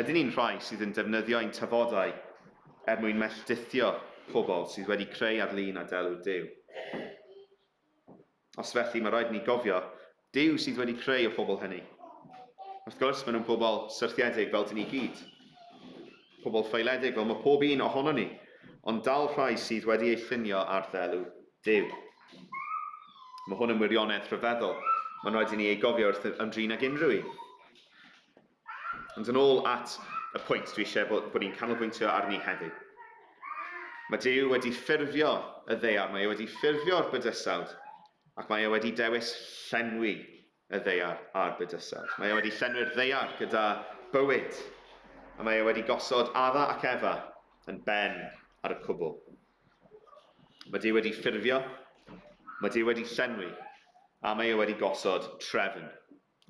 Ydyn ni'n rhai sydd yn defnyddio ein tafodau er mwyn melldithio pobl sydd wedi creu ar lun a delw Duw? Os felly, mae rhaid i ni gofio, Duw sydd wedi creu y pobl hynny. Wrth gwrs, maen nhw'n pobl syrthiedig fel dyn ni gyd. Pobl ffaeledig fel mae pob un ohonon ni, ond dal rhai sydd wedi eu llunio ar ddelw Duw. Mae hwn yn wirionedd rhyfeddol. Mae'n rhaid i ni ei gofio wrth ymdrin ag unrhyw un. Ond yn ôl at y pwynt dwi eisiau bod, bod ni'n canolbwyntio arni heddiw. Mae Duw wedi ffurfio y ddaear, mae e wedi ffurfio'r bydysawd, ac mae e wedi dewis llenwi y ddaear a'r bydysawd. Mae e wedi llenwi'r ddaear gyda bywyd, a mae e wedi gosod Adda ac Efa yn ben ar y cwbl. Mae Duw wedi ffurfio, mae Duw wedi llenwi, a mae e wedi gosod trefn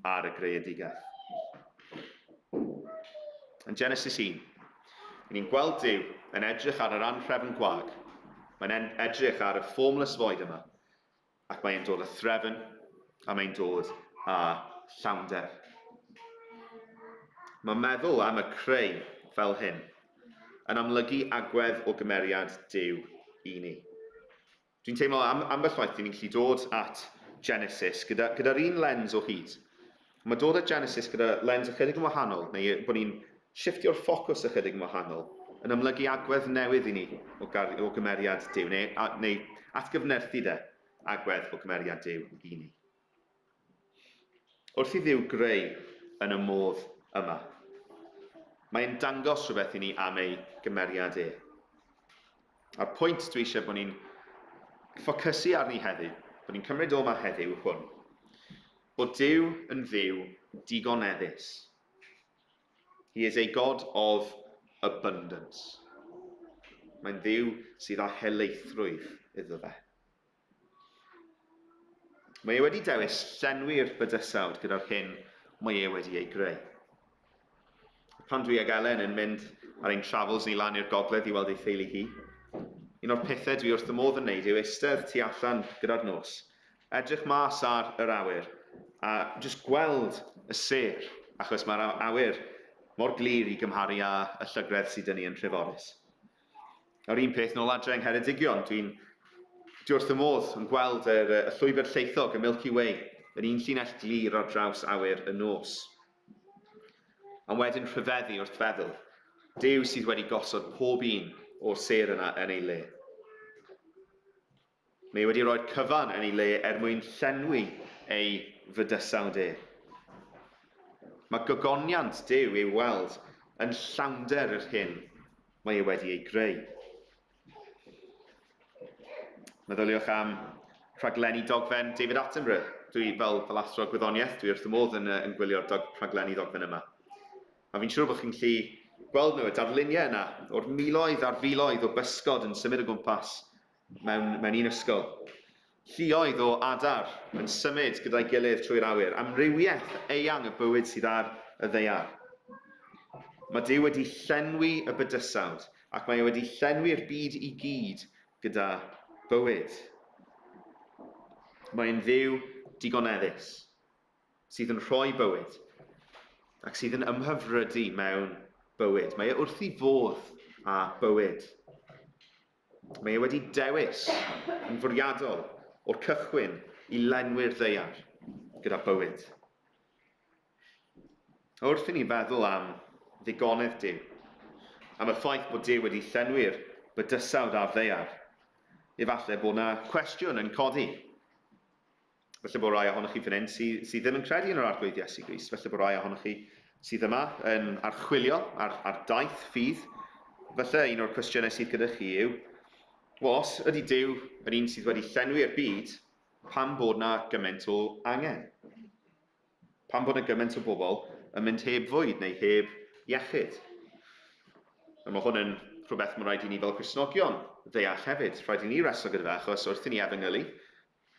ar y greadigaeth. Yn Genesis 1, ni'n gweld Duw yn edrych ar yr anhrefn gwag. Mae'n edrych ar y formless void yma, ac mae'n dod â threfn, a mae'n dod â llawnder. Mae meddwl am y creu fel hyn yn amlygu agwedd o gymeriad Duw i ni. Dwi'n teimlo am, ambell waith dyn ni'n gallu dod at Genesis gyda'r gyda un lens o hyd. Mae dod at Genesis gyda lens ychydig yn wahanol, neu bod ni'n shifftio'r ffocws ychydig yn wahanol, yn amlygu agwedd newydd i ni o, gar, o gymeriad Duw, neu, a, neu atgyfnerthu de, agwedd o gymeriad Duw i ni. Wrth i Dduw greu yn y modd yma, mae'n dangos rhywbeth i ni am ei gymeriad e. A'r pwynt dwi eisiau bod ni'n ffocysu arni heddiw, bod ni'n cymryd o yma heddiw hwn, bod Duw yn Dduw digoneddus. He is a God of abundance. Mae'n Dduw sydd â helaethrwydd iddo fe. Mae e wedi dewis llenwi'r bydysawd gyda'r hyn mae e wedi ei greu. Pan dwi ag Elen yn mynd ar ein travels ni lan i'r gogledd i weld ei theulu hi, un o'r pethau dwi wrth y modd yn wneud yw eistedd tu allan gyda'r nos, edrych mas ar yr awyr a jyst gweld y sêr, achos mae'r awyr mor glir i gymharu â y llygredd sydd 'da ni yn Nhreforys. A'r un peth nôl adre yng Ngheredigion, dwi'n dwi wrth y modd yn gweld yr, y llwybr llaethog, y Milky Way, yn un llinell glir ar draws awyr y nos. Ond wedyn rhyfeddu wrth feddwl, Duw sydd wedi gosod pob un o'r sêr yna yn ei le. Mae e wedi rhoi'r cyfan yn ei le er mwyn llenwi ei fydysawd e. Mae gogoniant Duw i'w weld yn llawnder yr hyn mae e wedi ei greu. Meddyliwch am rhaglenni dogfen David Attenborough. Dwi, fel, fel athro gwyddoniaeth, dwi wrth y modd yn, yn gwylio'r dog, rhaglenni ddogfen yma. A fi'n siŵr bod chi'n gallu gweld nhw, y darluniau yna, o'r miloedd a'r filoedd o bysgod yn symud o gwmpas mewn, mewn un ysgol. Lluoedd o adar yn symud gyda'i gilydd trwy'r awyr, amrywiaeth eang y bywyd sydd ar y ddaear. Mae Duw wedi llenwi y bydysawd, ac mae e wedi llenwi'r byd i gyd gyda bywyd. Mae'n Dduw digoneddus, sydd yn rhoi bywyd, ac sydd yn ymhyfrydu mewn bywyd. Mae e wrth ei fodd â bywyd. Mae e wedi dewis yn fwriadol o'r cychwyn i lenwi'r ddaear gyda bywyd. Wrth i ni feddwl am ddigonedd Duw, am y ffaith bod Duw wedi llenwi'r bydysawd a'r ddaear, efallai bod 'na cwestiwn yn codi. Falle bod rai ohonoch chi fan hyn sydd, sydd ddim yn credu yn yr Arglwydd Iesu Grist. Falle bod rai ohonoch chi sydd yma yn archwilio ar, ar daith ffydd. Falle un o'r cwestiynau sydd gyda chi yw, wel, os ydy Duw yn un sydd wedi llenwi'r byd, pam bod na gymaint o angen? Pam bod 'na gymaint o bobl yn mynd heb fwyd neu heb iechyd? A mae hwn yn rhywbeth mae'n rhaid i ni fel Cristnogion ddeall hefyd. Rhaid i ni reslo gyda fe achos wrth i ni efengylu,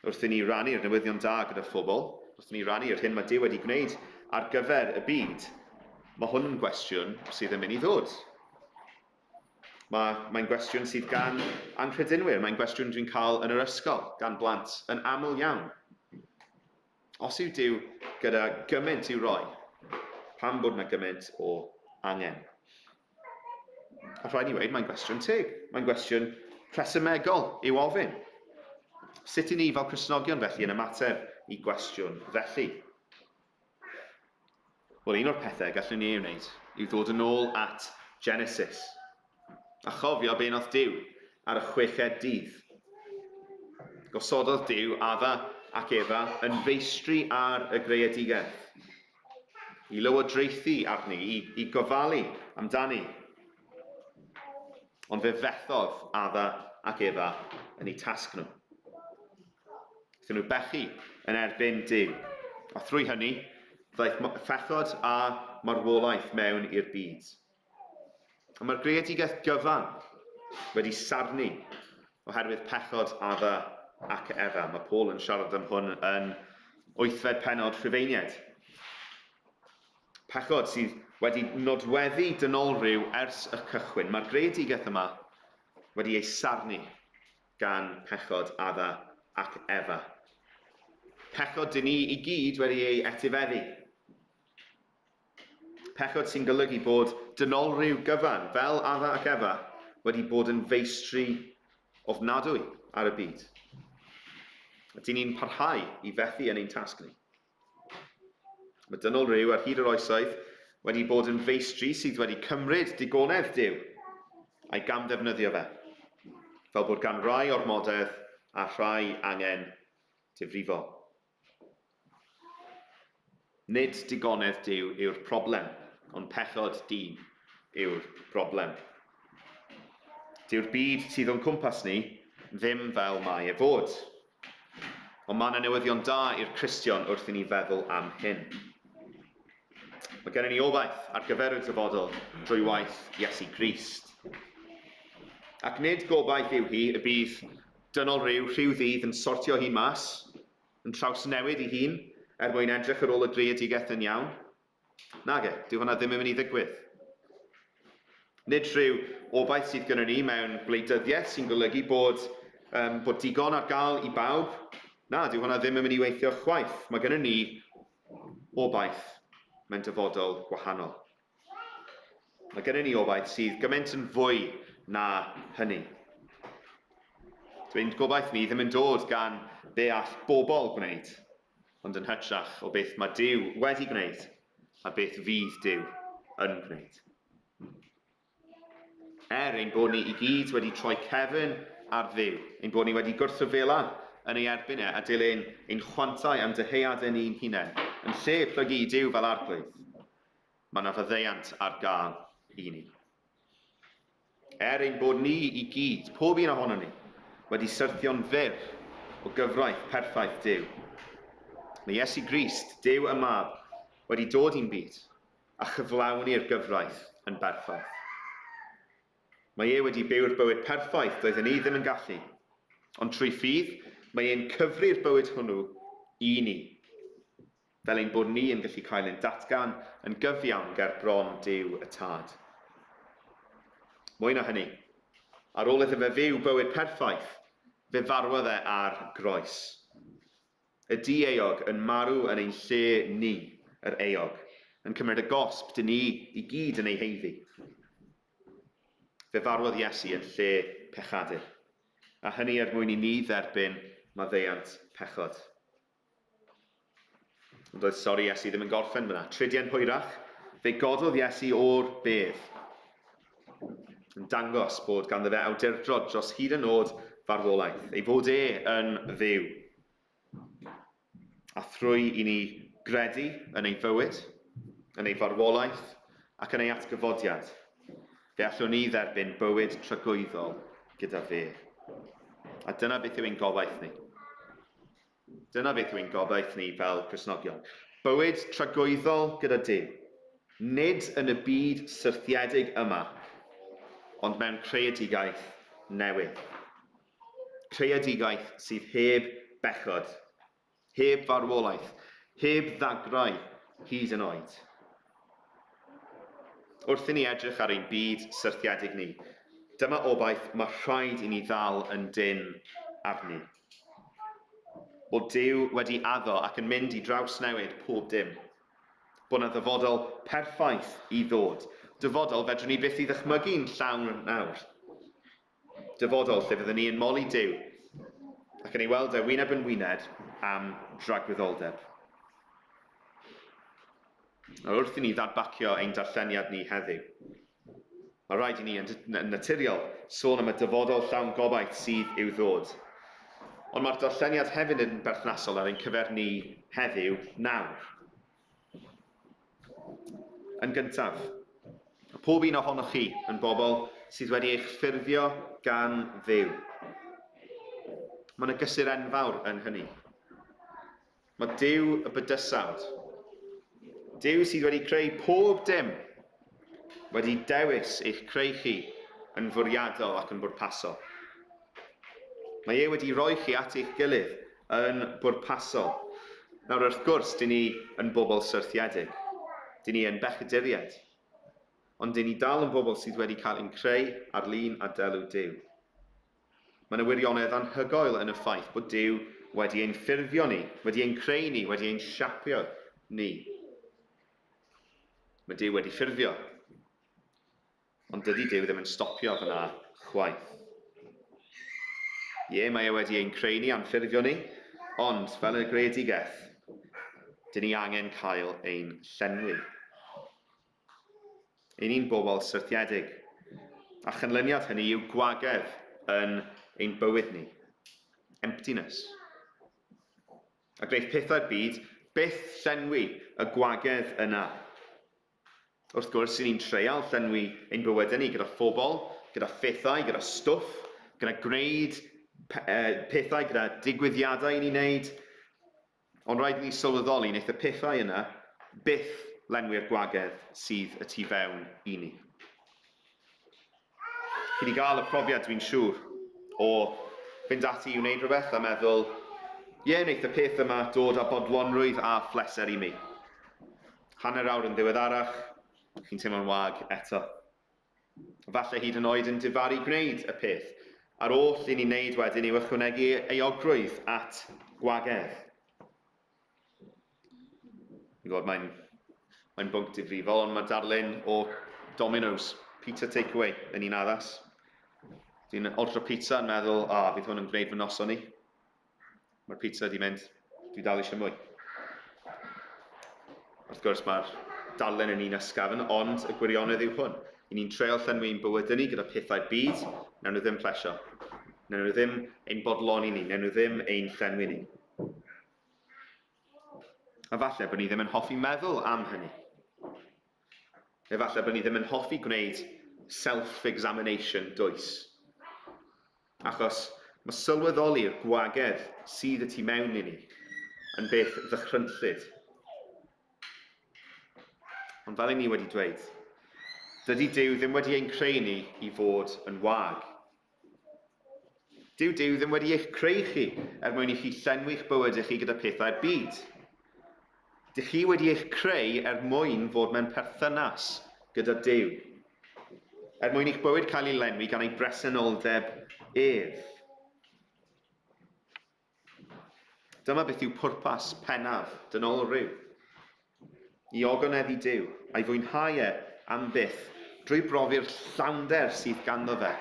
wrth i ni rannu'r newyddion da gyda phobl, wrth i ni rannu'r hyn mae Duw wedi gwneud ar gyfer y byd, mae hwn yn gwestiwn sydd yn mynd i ddod. Mae, mae'n gwestiwn sydd gan anghredinwyr, mae'n gwestiwn dwi'n cael yn yr ysgol gan blant yn aml iawn. Os yw Duw gyda gymaint i'w roi, pam bod yna gymaint o angen? A rhaid ni weud, mae'n gwestiwn teg. Mae'n gwestiwn rhesymegol i'w ofyn. Sut i ni fel Cristnogion felly yn ymateb i gwestiwn felly? Wel, un o'r pethau gallwn ni ei wneud yw ddod yn ôl at Genesis a chofio be wnaeth Duw ar y chweched dydd. Gosododd Duw Adda ac Efa yn feistri ar y greadigaeth, i lywodraethu arni, i, i gofalu amdani. Ond fe fethodd Adda ac Efa yn eu tasg nhw. Wnaethon nhw bechu yn erbyn Duw, a thrwy hynny, ddaeth phechod a marwolaeth mewn i'r byd. A mae'r greadigaeth gyfan wedi sarnu oherwydd pechod Adda ac Efa. Mae Paul yn siarad am hwn yn wythfed pennod Rhufeiniaid. Pechod sydd wedi nodweddu dynolryw ers y cychwyn. Mae'r greadigaeth yma wedi ei sarnu gan pechod Adda ac Efa. Pechod dyn ni i gyd wedi ei etifeddu. Pechod sy'n golygu bod dynolryw gyfan, fel Adda ac Efa, wedi bod yn feistri ofnadwy ar y byd. A dyn ni'n parhau i fethu yn ein tasg ni. Mae dynol rhyw ar hyd yr oesoedd wedi bod yn feistri sydd wedi cymryd digonedd Duw a'i gamddefnyddio fe, fel bod gan rai ormodedd a rhai angen difrifol. Nid digonedd Duw yw'r problem, ond pechod dyn yw'r broblem. Dyw'r byd sydd o'n cwmpas ni ddim fel mae e fod. Ond mae yna newyddion da i'r Cristion wrth i ni feddwl am hyn. Mae gennym ni obaith ar gyfer y dyfodol drwy waith Iesu Grist. Ac nid gobaith yw hi y bydd dynol rhyw rhyw ddydd yn sortio hun mas, yn trawsnewid ei hun er mwyn edrych ar ôl y greadigaeth yn iawn. Nage, dyw hwnna ddim yn mynd i ddigwydd. Nid rhyw obaith sydd gynnon ni mewn gwleidyddiaeth sy'n golygu bod, um, bod digon ar gael i bawb. Na, dyw hwnna ddim yn mynd i weithio chwaith. Mae gynnon ni obaith mewn dyfodol gwahanol. Mae gynnon ni obaith sydd gymaint yn fwy na hynny. Dwi'n gobaith ni ddim yn dod gan be all bobl gwneud, ond yn hytrach o beth mae Duw wedi gwneud a beth fydd Duw yn gwneud. Er ein bod ni i gyd wedi troi cefn ar Dduw, ein bod ni wedi gwrthryfela yn ei erbyn e a dilyn ein chwantau a'n dyheadau ni'n hunain, yn lle plygu i Duw fel Arglwydd, mae yna faddeuant ar gael i ni. Er ein bod ni i gyd, pob un ohonon ni, wedi syrthio'n fyr o gyfraith perffaith Duw, mae Iesu Grist, Duw y Mab, wedi dod i'n byd a chyflawni'r gyfraith yn berffaith. Mae e wedi byw'r bywyd perffaith doedden ni ddim yn gallu, ond trwy ffydd mae e'n cyfri'r bywyd hwnnw i ni, fel ein bod ni yn gallu cael ein datgan yn gyfiawn ger bron Duw y Tad. Mwy na hynny, ar ôl iddo fe fyw bywyd perffaith, fe farwodd e ar groes. Y di-euog yn marw yn ein lle ni, yr euog, yn cymryd y gosb dyn ni i gyd yn ei haeddu. Fe farwodd Iesu yn lle pechadur, a hynny er mwyn i ni dderbyn maddeuant pechod. Ond doedd stori Iesu ddim yn gorffen fyna. Tridiau'n hwyrach, fe gododd Iesu o'r bedd, yn dangos bod ganddo fe awdurdod dros hyd yn oed farwolaeth, ei fod e yn Dduw. A thrwy i ni gredu yn ei fywyd, yn ei farwolaeth ac yn ei atgyfodiad, fe allwn ni dderbyn bywyd tragwyddol gyda fe. A dyna beth yw ein gobaith ni. Dyna beth yw ein gobaith ni fel Cristnogion. Bywyd tragwyddol gyda Duw. Nid yn y byd syrthiedig yma, ond mewn creadigaeth newydd. Creadigaeth sydd heb bechod, heb farwolaeth, heb ddagrau hyd yn oed. Wrth i ni edrych ar ein byd syrthiedig ni, dyma obaith mae rhaid i ni ddal yn dynn arni. Bod Duw wedi addo ac yn mynd i drawsnewid pob dim. Bod 'na ddyfodol perffaith i ddod. Dyfodol fedrwn ni byth ei ddychmygu'n llawn nawr. Dyfodol lle fyddwn ni yn moli Duw ac yn ei weld e wyneb yn wyneb am dragwyddoldeb. Nawr wrth i ni ddadbacio ein darlleniad ni heddiw, mae rhaid i ni yn naturiol sôn am y dyfodol llawn gobaith sydd i'w ddod. Ond mae'r darlleniad hefyd yn berthnasol ar ein cyfer ni heddiw nawr. Yn gyntaf, pob un ohonoch chi yn bobl sydd wedi eich ffurfio gan Dduw. Mae yna gysur enfawr yn hynny. Mae Duw y bydysawd, Duw sydd wedi creu pob dim, wedi dewis eich creu chi yn fwriadol ac yn bwrpasol. Mae e wedi rhoi chi at eich gilydd yn bwrpasol. Nawr, wrth gwrs, dyn ni yn bobl syrthiedig. Dyn ni yn bechaduriaid. Ond dyn ni dal yn bobl sydd wedi cael ein creu ar lun a delw Duw. Mae 'na wirionedd anhygoel yn y ffaith bod Duw wedi ein ffurfio ni, wedi ein creu ni, wedi ein siapio ni. Mae Duw wedi ffurfio. Ond dydy Duw ddim yn stopio fyna chwaith. Ie, mae e wedi ein creu ni a'n ffurfio ni, ond fel y greadigaeth, dyn ni angen cael ein llenwi. Y'n ni'n bobl syrthiedig, a chanlyniad hynny yw gwagedd yn ein bywyd ni. Emptiness. A gwneith pethau'r byd byth llenwi y gwagedd yna. Wrth gwrs, y'n ni'n treial llenwi ein bywydau ni gyda phobl, gyda phethau, gyda stwff, gyda gwneud pethau, gyda digwyddiadau i ni'n wneud. Ond rhaid i ni sylweddoli wneith y pethau yna byth lenwi'r gwagedd sydd y tu fewn i ni. Chi wedi gael y profiad, dwi'n siŵr, o fynd ati i wneud rhywbeth a meddwl, ie, wneith y peth yma dod â bodlonrwydd a phleser i mi. Hanner awr yn ddiweddarach, chi'n teimlo'n wag eto. Falle hyd yn oed yn difaru gwneud y peth. A'r oll i ni'n wneud wedyn yw ychwanegu euogrwydd at gwagedd. Fi'n gwybod, mae'n mae bwnc difrifol, ond mae darlun o Domino's pizza takeaway yn un addas. Dwi'n ordro pizza yn meddwl, a, oh, fydd hwn yn gwneud fy noson i. Mae'r pizza wedi mynd. Dwi dal eisiau mwy. Wrth gwrs, mae'r darlun yn un ysgafn, ond y gwirionedd yw hwn. I ni'n treol llenwi ein bywydau ni gyda pethau'r byd, nawn nhw ddim plesio. Wnawn nhw ddim ein bodloni ni, wnawn nhw ddim ein llenwi ni. A falle bod ni ddim yn hoffi meddwl am hynny. Efallai bod ni ddim yn hoffi gwneud self-examination dwys. Achos mae sylweddoli'r gwagedd sydd y tu mewn i ni yn beth ddychrynllyd. Ond fel i ni wedi dweud, dydy Duw ddim wedi ein creu ni i fod yn wag. Dyw Duw ddim wedi eich creu chi er mwyn i chi llenwi'ch bywydau chi gyda pethau'r byd. Dych chi wedi eich creu er mwyn fod mewn perthynas gyda Duw. Er mwyn i'ch bywyd cael ei lenwi gan ei bresenoldeb ef. Dyma beth yw pwrpas pennaf dynolryw. I ogoneddu Duw, a'i fwynhau e am byth, drwy brofi'r llawnder sydd ganddo fe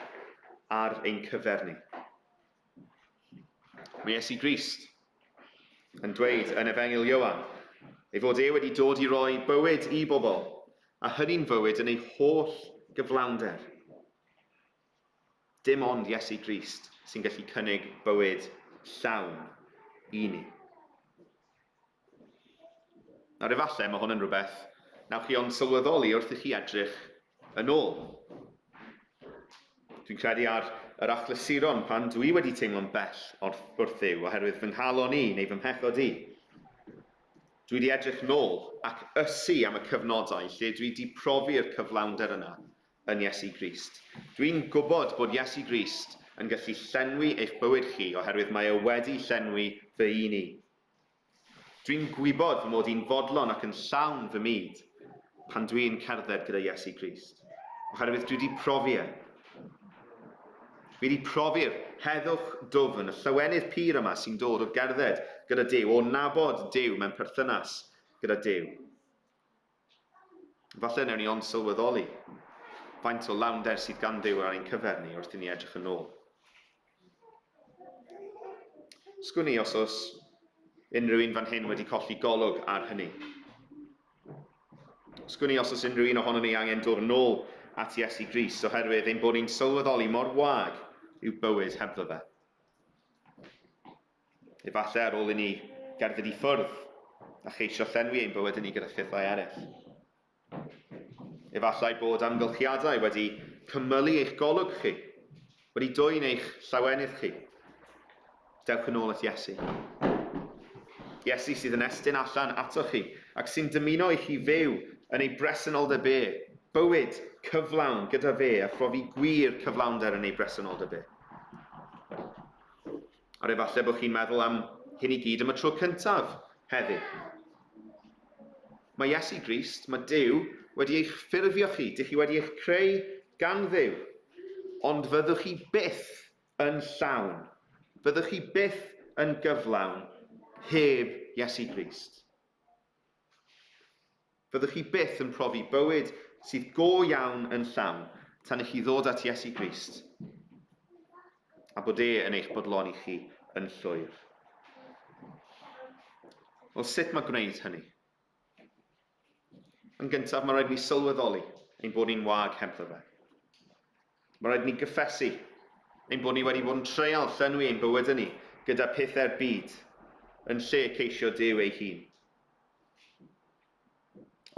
ar ein cyfer ni. Mae Iesu Grist yn dweud yn Efengyl Ioan ei fod e wedi dod i roi bywyd i bobl, a hynny'n fywyd yn ei holl gyflawnder. Dim ond Iesu Grist sy'n gallu cynnig bywyd llawn i ni. Nawr efallai mae hwn yn rhywbeth nawch chi ond sylweddoli wrth i chi edrych yn ôl. Dwi'n credu ar yr achlysuron pan dwi wedi teimlo'n bell wrth Dduw oherwydd fy nghalon i neu fy mhechod i. Dwi wedi edrych nôl ac ysu am y cyfnodau lle dwi wedi profi'r cyflawnder yna yn Iesu Grist. Dwi'n gwybod bod Iesu Grist yn gallu llenwi eich bywyd chi oherwydd mae e wedi llenwi fy un i. Dwi'n gwybod fy mod i'n fodlon ac yn llawn fy myd pan dwi'n cerdded gyda Iesu Grist, oherwydd dwi wedi profi e. Fi wedi profi'r heddwch dwfn, y llawenydd pur yma sy'n dod o gerdded gyda Duw, o nabod Duw mewn perthynas gyda Duw. Falle wnawn ni ond sylweddoli faint o lawnder sydd gan Dduw ar ein cyfer ni wrth i ni edrych yn ôl. Sgwn i os oes unrhyw un fan hyn wedi colli golwg ar hynny. Sgwn i os oes unrhyw un ohonon ni angen dod yn ôl at Iesu Grist oherwydd ein bod ni'n sylweddoli mor wag yw bywyd hebddo fe. Efallai ar ôl i ni gerdded i ffwrdd a cheisio llenwi ein bywydau ni gyda phethau eraill. Efallai bod amgylchiadau wedi cymylu eich golwg chi, wedi dwyn eich llawenydd chi. Dewch yn ôl at Iesu. Iesu sydd yn estyn allan atoch chi ac sy'n dymuno i chi fyw yn ei bresenoldeb e, bywyd cyflawn gyda fe a phrofi gwir cyflawnder yn ei bresenoldeb e. Ar efallai bod chi'n meddwl am hyn i gyd am y tro cyntaf heddiw. Mae Iesu Grist, mae Duw, wedi eich ffurfio chi, dych chi wedi eich creu gan Dduw, ond fyddwch chi byth yn llawn, fyddwch chi byth yn gyflawn heb Iesu Grist. Fyddwch chi byth yn profi bywyd sydd go iawn yn llawn tan i chi ddod at Iesu Grist a bod e yn eich bodloni chi yn llwyr. Wel, sut mae gwneud hynny? Yn gyntaf, mae rhaid ni sylweddoli ein bod ni'n wag hebddo fe. Mae rhaid ni gyffesu ein bod ni wedi bod yn treial llenwi ein bywydau ni gyda pethau'r byd yn lle ceisio Duw ei hun.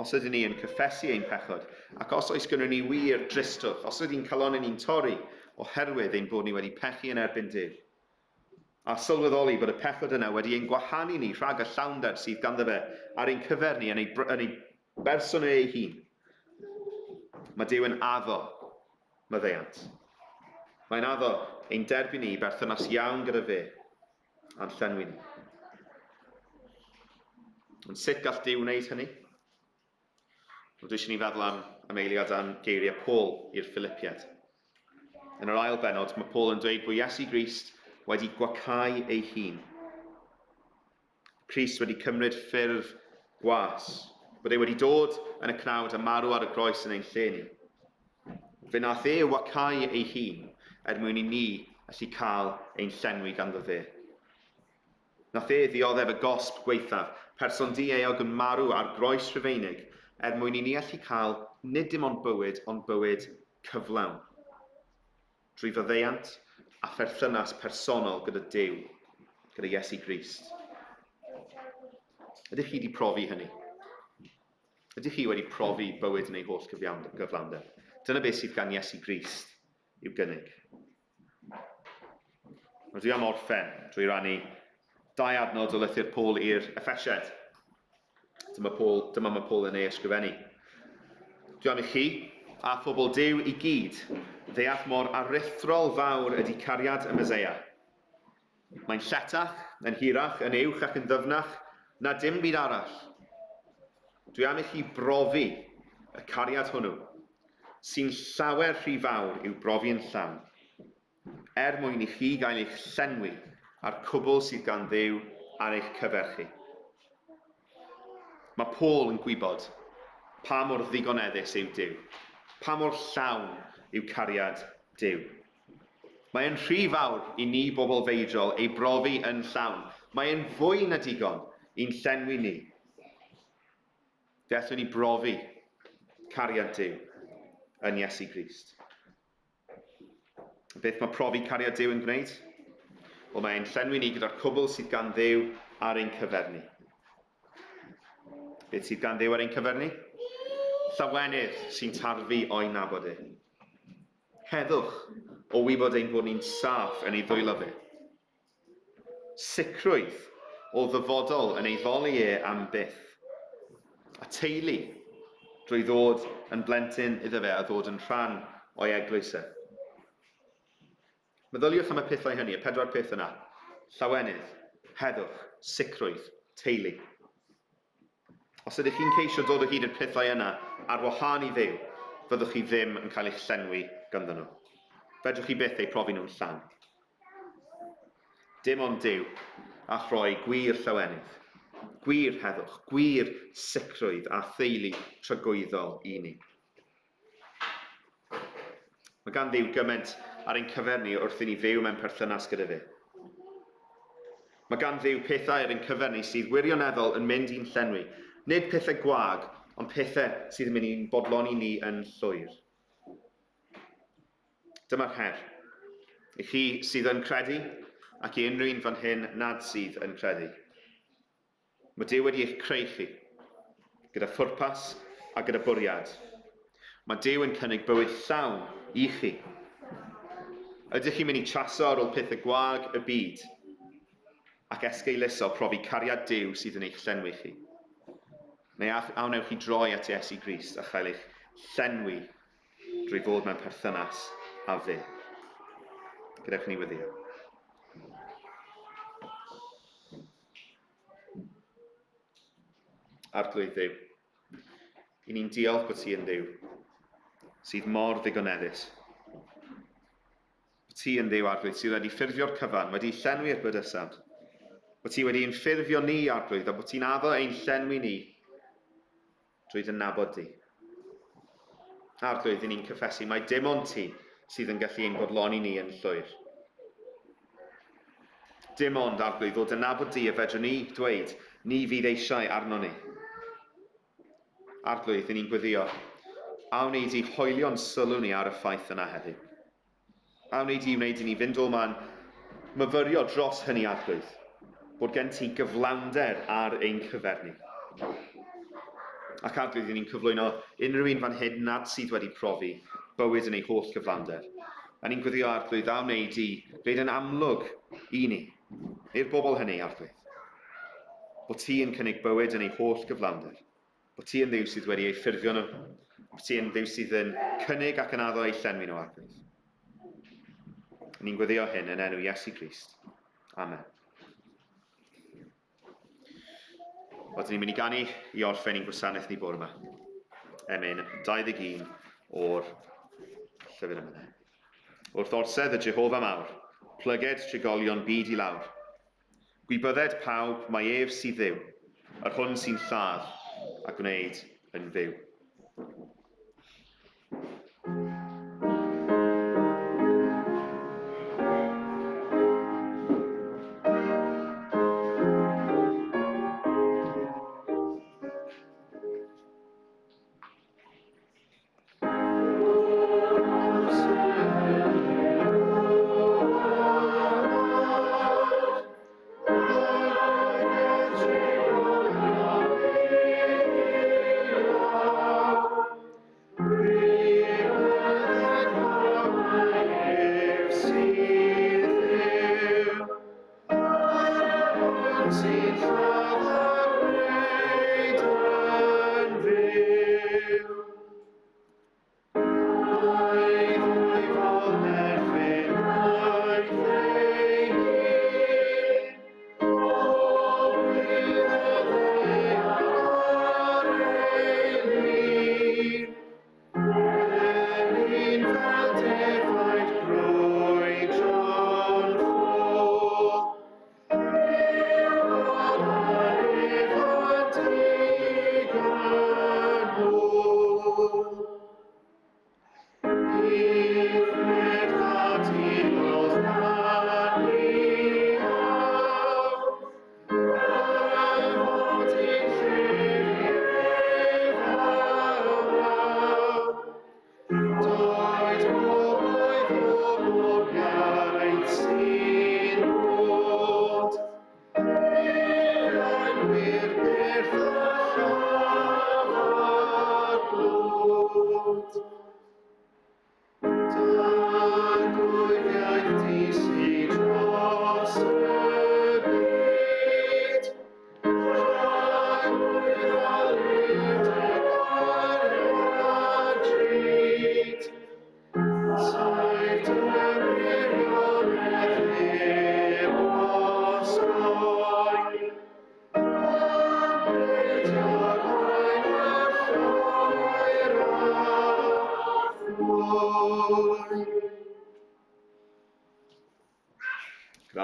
Os ydyn ni yn cyffesu ein pechod, ac os oes gynnon ni wir dristwch, os ydy'n calonnau ni'n torri oherwydd ein bod ni wedi pechu yn erbyn Duw, a sylweddoli bod y pechod yna wedi ein gwahanu ni rhag y llawnder sydd ganddo fe ar ein cyfer ni yn ei, yn ei berson e ei hun, mae Duw yn addo maddeuant. Mae'n addo ein derbyn ni i berthynas iawn gyda fe a'n llenwi ni. Ond sut gall Duw wneud hynny? Wel, dwi eisiau ni feddwl am, am eiliad am geiriau Paul i'r Philippiaid. Yn yr ail benod, mae Paul yn dweud bod Iesu Grist wedi gwacau ei hun. Crist wedi cymryd ffurf gwas, bod e wedi dod yn y cnawd a marw ar y groes yn ein lle ni. Fe wnaeth e wacau ei hun er mwyn i ni allu cael ein llenwi ganddo fe. Nath e ddioddef y gosb gwaethaf, person dieuog yn marw ar groes Rhufeinig er mwyn i ni allu cael nid dim ond bywyd ond bywyd cyflawn. Drwy faddeuant, a pherthynas personol gyda Duw, gyda Iesu Grist. Ydych chi wedi profi hynny? Ydych chi wedi profi bywyd yn ei holl gyflawnder? Dyna beth sydd gan Iesu Grist i'w gynnig. Rydw i am orffen drwy rannu dau adnod o lythyr Paul i'r Effesiaid. Dyma, Paul, dyma mae Paul yn ei ysgrifennu. Dwi am i chi, a phobl Duw i gyd, ddeall mor aruthrol fawr ydy cariad y Meseia. Mae'n lletach, yn hirach, yn uwch ac yn ddyfnach na dim byd arall. Dwi am i chi brofi y cariad hwnnw, sy'n llawer rhy fawr i'w brofi'n llawn, er mwyn i chi gael eich llenwi â'r cwbl sydd gan Dduw ar eich cyfer chi. Mae Paul yn gwybod pa mor ddigoneddus yw Duw, pa mor llawn yw cariad Duw. Mae e'n rhy fawr i ni bobl feidrol ei brofi yn llawn. Mae e'n fwy na digon i'n llenwi ni. Fe allwn ni brofi cariad Duw yn Iesu Grist. Beth mae profi cariad Duw yn gwneud? Wel, mae'n llenwi ni gyda'r cwbl sydd gan Dduw ar ein cyfer ni. Beth sydd gan Dduw ar ein cyfer ni? Llawenydd sy'n tarfu o'i nabod e. Heddwch o wybod ein bod ni'n saff yn ei ddwylo fe. Sicrwydd o ddyfodol yn ei foli e am byth. A teulu drwy ddod yn blentyn iddo fe a ddod yn rhan o'i eglwys e. Meddyliwch am y pethau hynny, y pedwar peth yna. Llawenydd, heddwch, sicrwydd, teulu. Os ydych chi'n ceisio dod o hyd i'r pethau yna ar wahân i Dduw, fyddwch chi ddim yn cael eich llenwi ganddyn nhw. Fedrwch chi byth eu profi nhw'n llawn. Dim ond Duw a throi gwir llawenydd, gwir heddwch, gwir sicrwydd a theulu tragwyddol i ni. Mae gan Dduw gymaint ar ein cyfer ni wrth i ni fyw mewn perthynas gyda fe. Mae gan Dduw pethau ar ein cyfer ni sydd wirioneddol yn mynd i'n llenwi. Nid pethau gwag, ond pethau sydd yn mynd i'n bodloni ni yn llwyr. Dyma'r her. I chi sydd yn credu, ac i unrhyw un fan hyn nad sydd yn credu. Mae Duw wedi eich creu chi, gyda phwrpas a gyda bwriad. Mae Duw yn cynnig bywyd llawn i chi. Ydych chi'n mynd i traso ar ôl pethau gwag y byd ac esgeuluso profi cariad Duw sydd yn eich llenwi chi? Neu a wnewch chi droi at Iesu Grist a chael eich llenwi drwy fod mewn perthynas â fe? Gadewch i ni weddïo. Arglwydd Dduw, i ni'n diolch bod ti yn Dduw sydd mor ddigoneddus. Bod ti yn Dduw, Arglwydd, sydd wedi ffurfio'r cyfan, wedi llenwi'r bydysawd. Bod ti wedi ein ffurfio ni, Arglwydd, a bod ti'n addo ein llenwi ni drwy dy nabod di. Arglwydd, i ni'n cyffesu mai dim ond ti sydd yn gallu ein bodloni ni yn llwyr. Dim ond, Arglwydd, o dy nabod di y fedrwn ni dweud, ni fydd eisiau arno ni. Arglwydd, i ni'n gweddio, a wnei di hoelio'n sylw ni ar y ffaith yna heddiw. A wnei di wneud i ni fynd o 'ma'n myfyrio dros hynny, Arglwydd, bod gen ti gyflawnder ar ein cyfer ni. Ac Arglwydd, i ni'n cyflwyno unrhyw un fan hyn nad sydd wedi profi bywyd yn ei holl gyflawnder. A ni'n gweddio, Arglwydd, a wnei di wneud yn amlwg i ni, i'r bobl hynny, Arglwydd, bod ti yn cynnig bywyd yn ei holl gyflawnder. Bod ti yn Dduw sydd wedi eu ffurfio nhw. Bod ti yn Dduw sydd yn cynnig ac yn addo eu llenwi nhw, Arglwydd. Ni'n gweddio hyn yn enw Iesu Grist. Amen. Wel, dyn ni'n mynd i ganu i orffen i'n gwasanaeth ni bore yma. Emyn 21 o'r llyfr yma. Wrth orsedd y Jehofa mawr, plyged trigolion byd i lawr. Gwybydded pawb mai ef sydd Dduw, yr hwn sy'n lladd a gwneud yn fyw.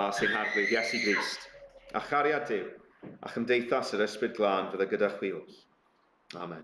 Gras ein Harglwydd Iesu Grist, a chariad Duw, a chymdeithas yr Ysbryd Glân fydda gyda chwi oll. Amen.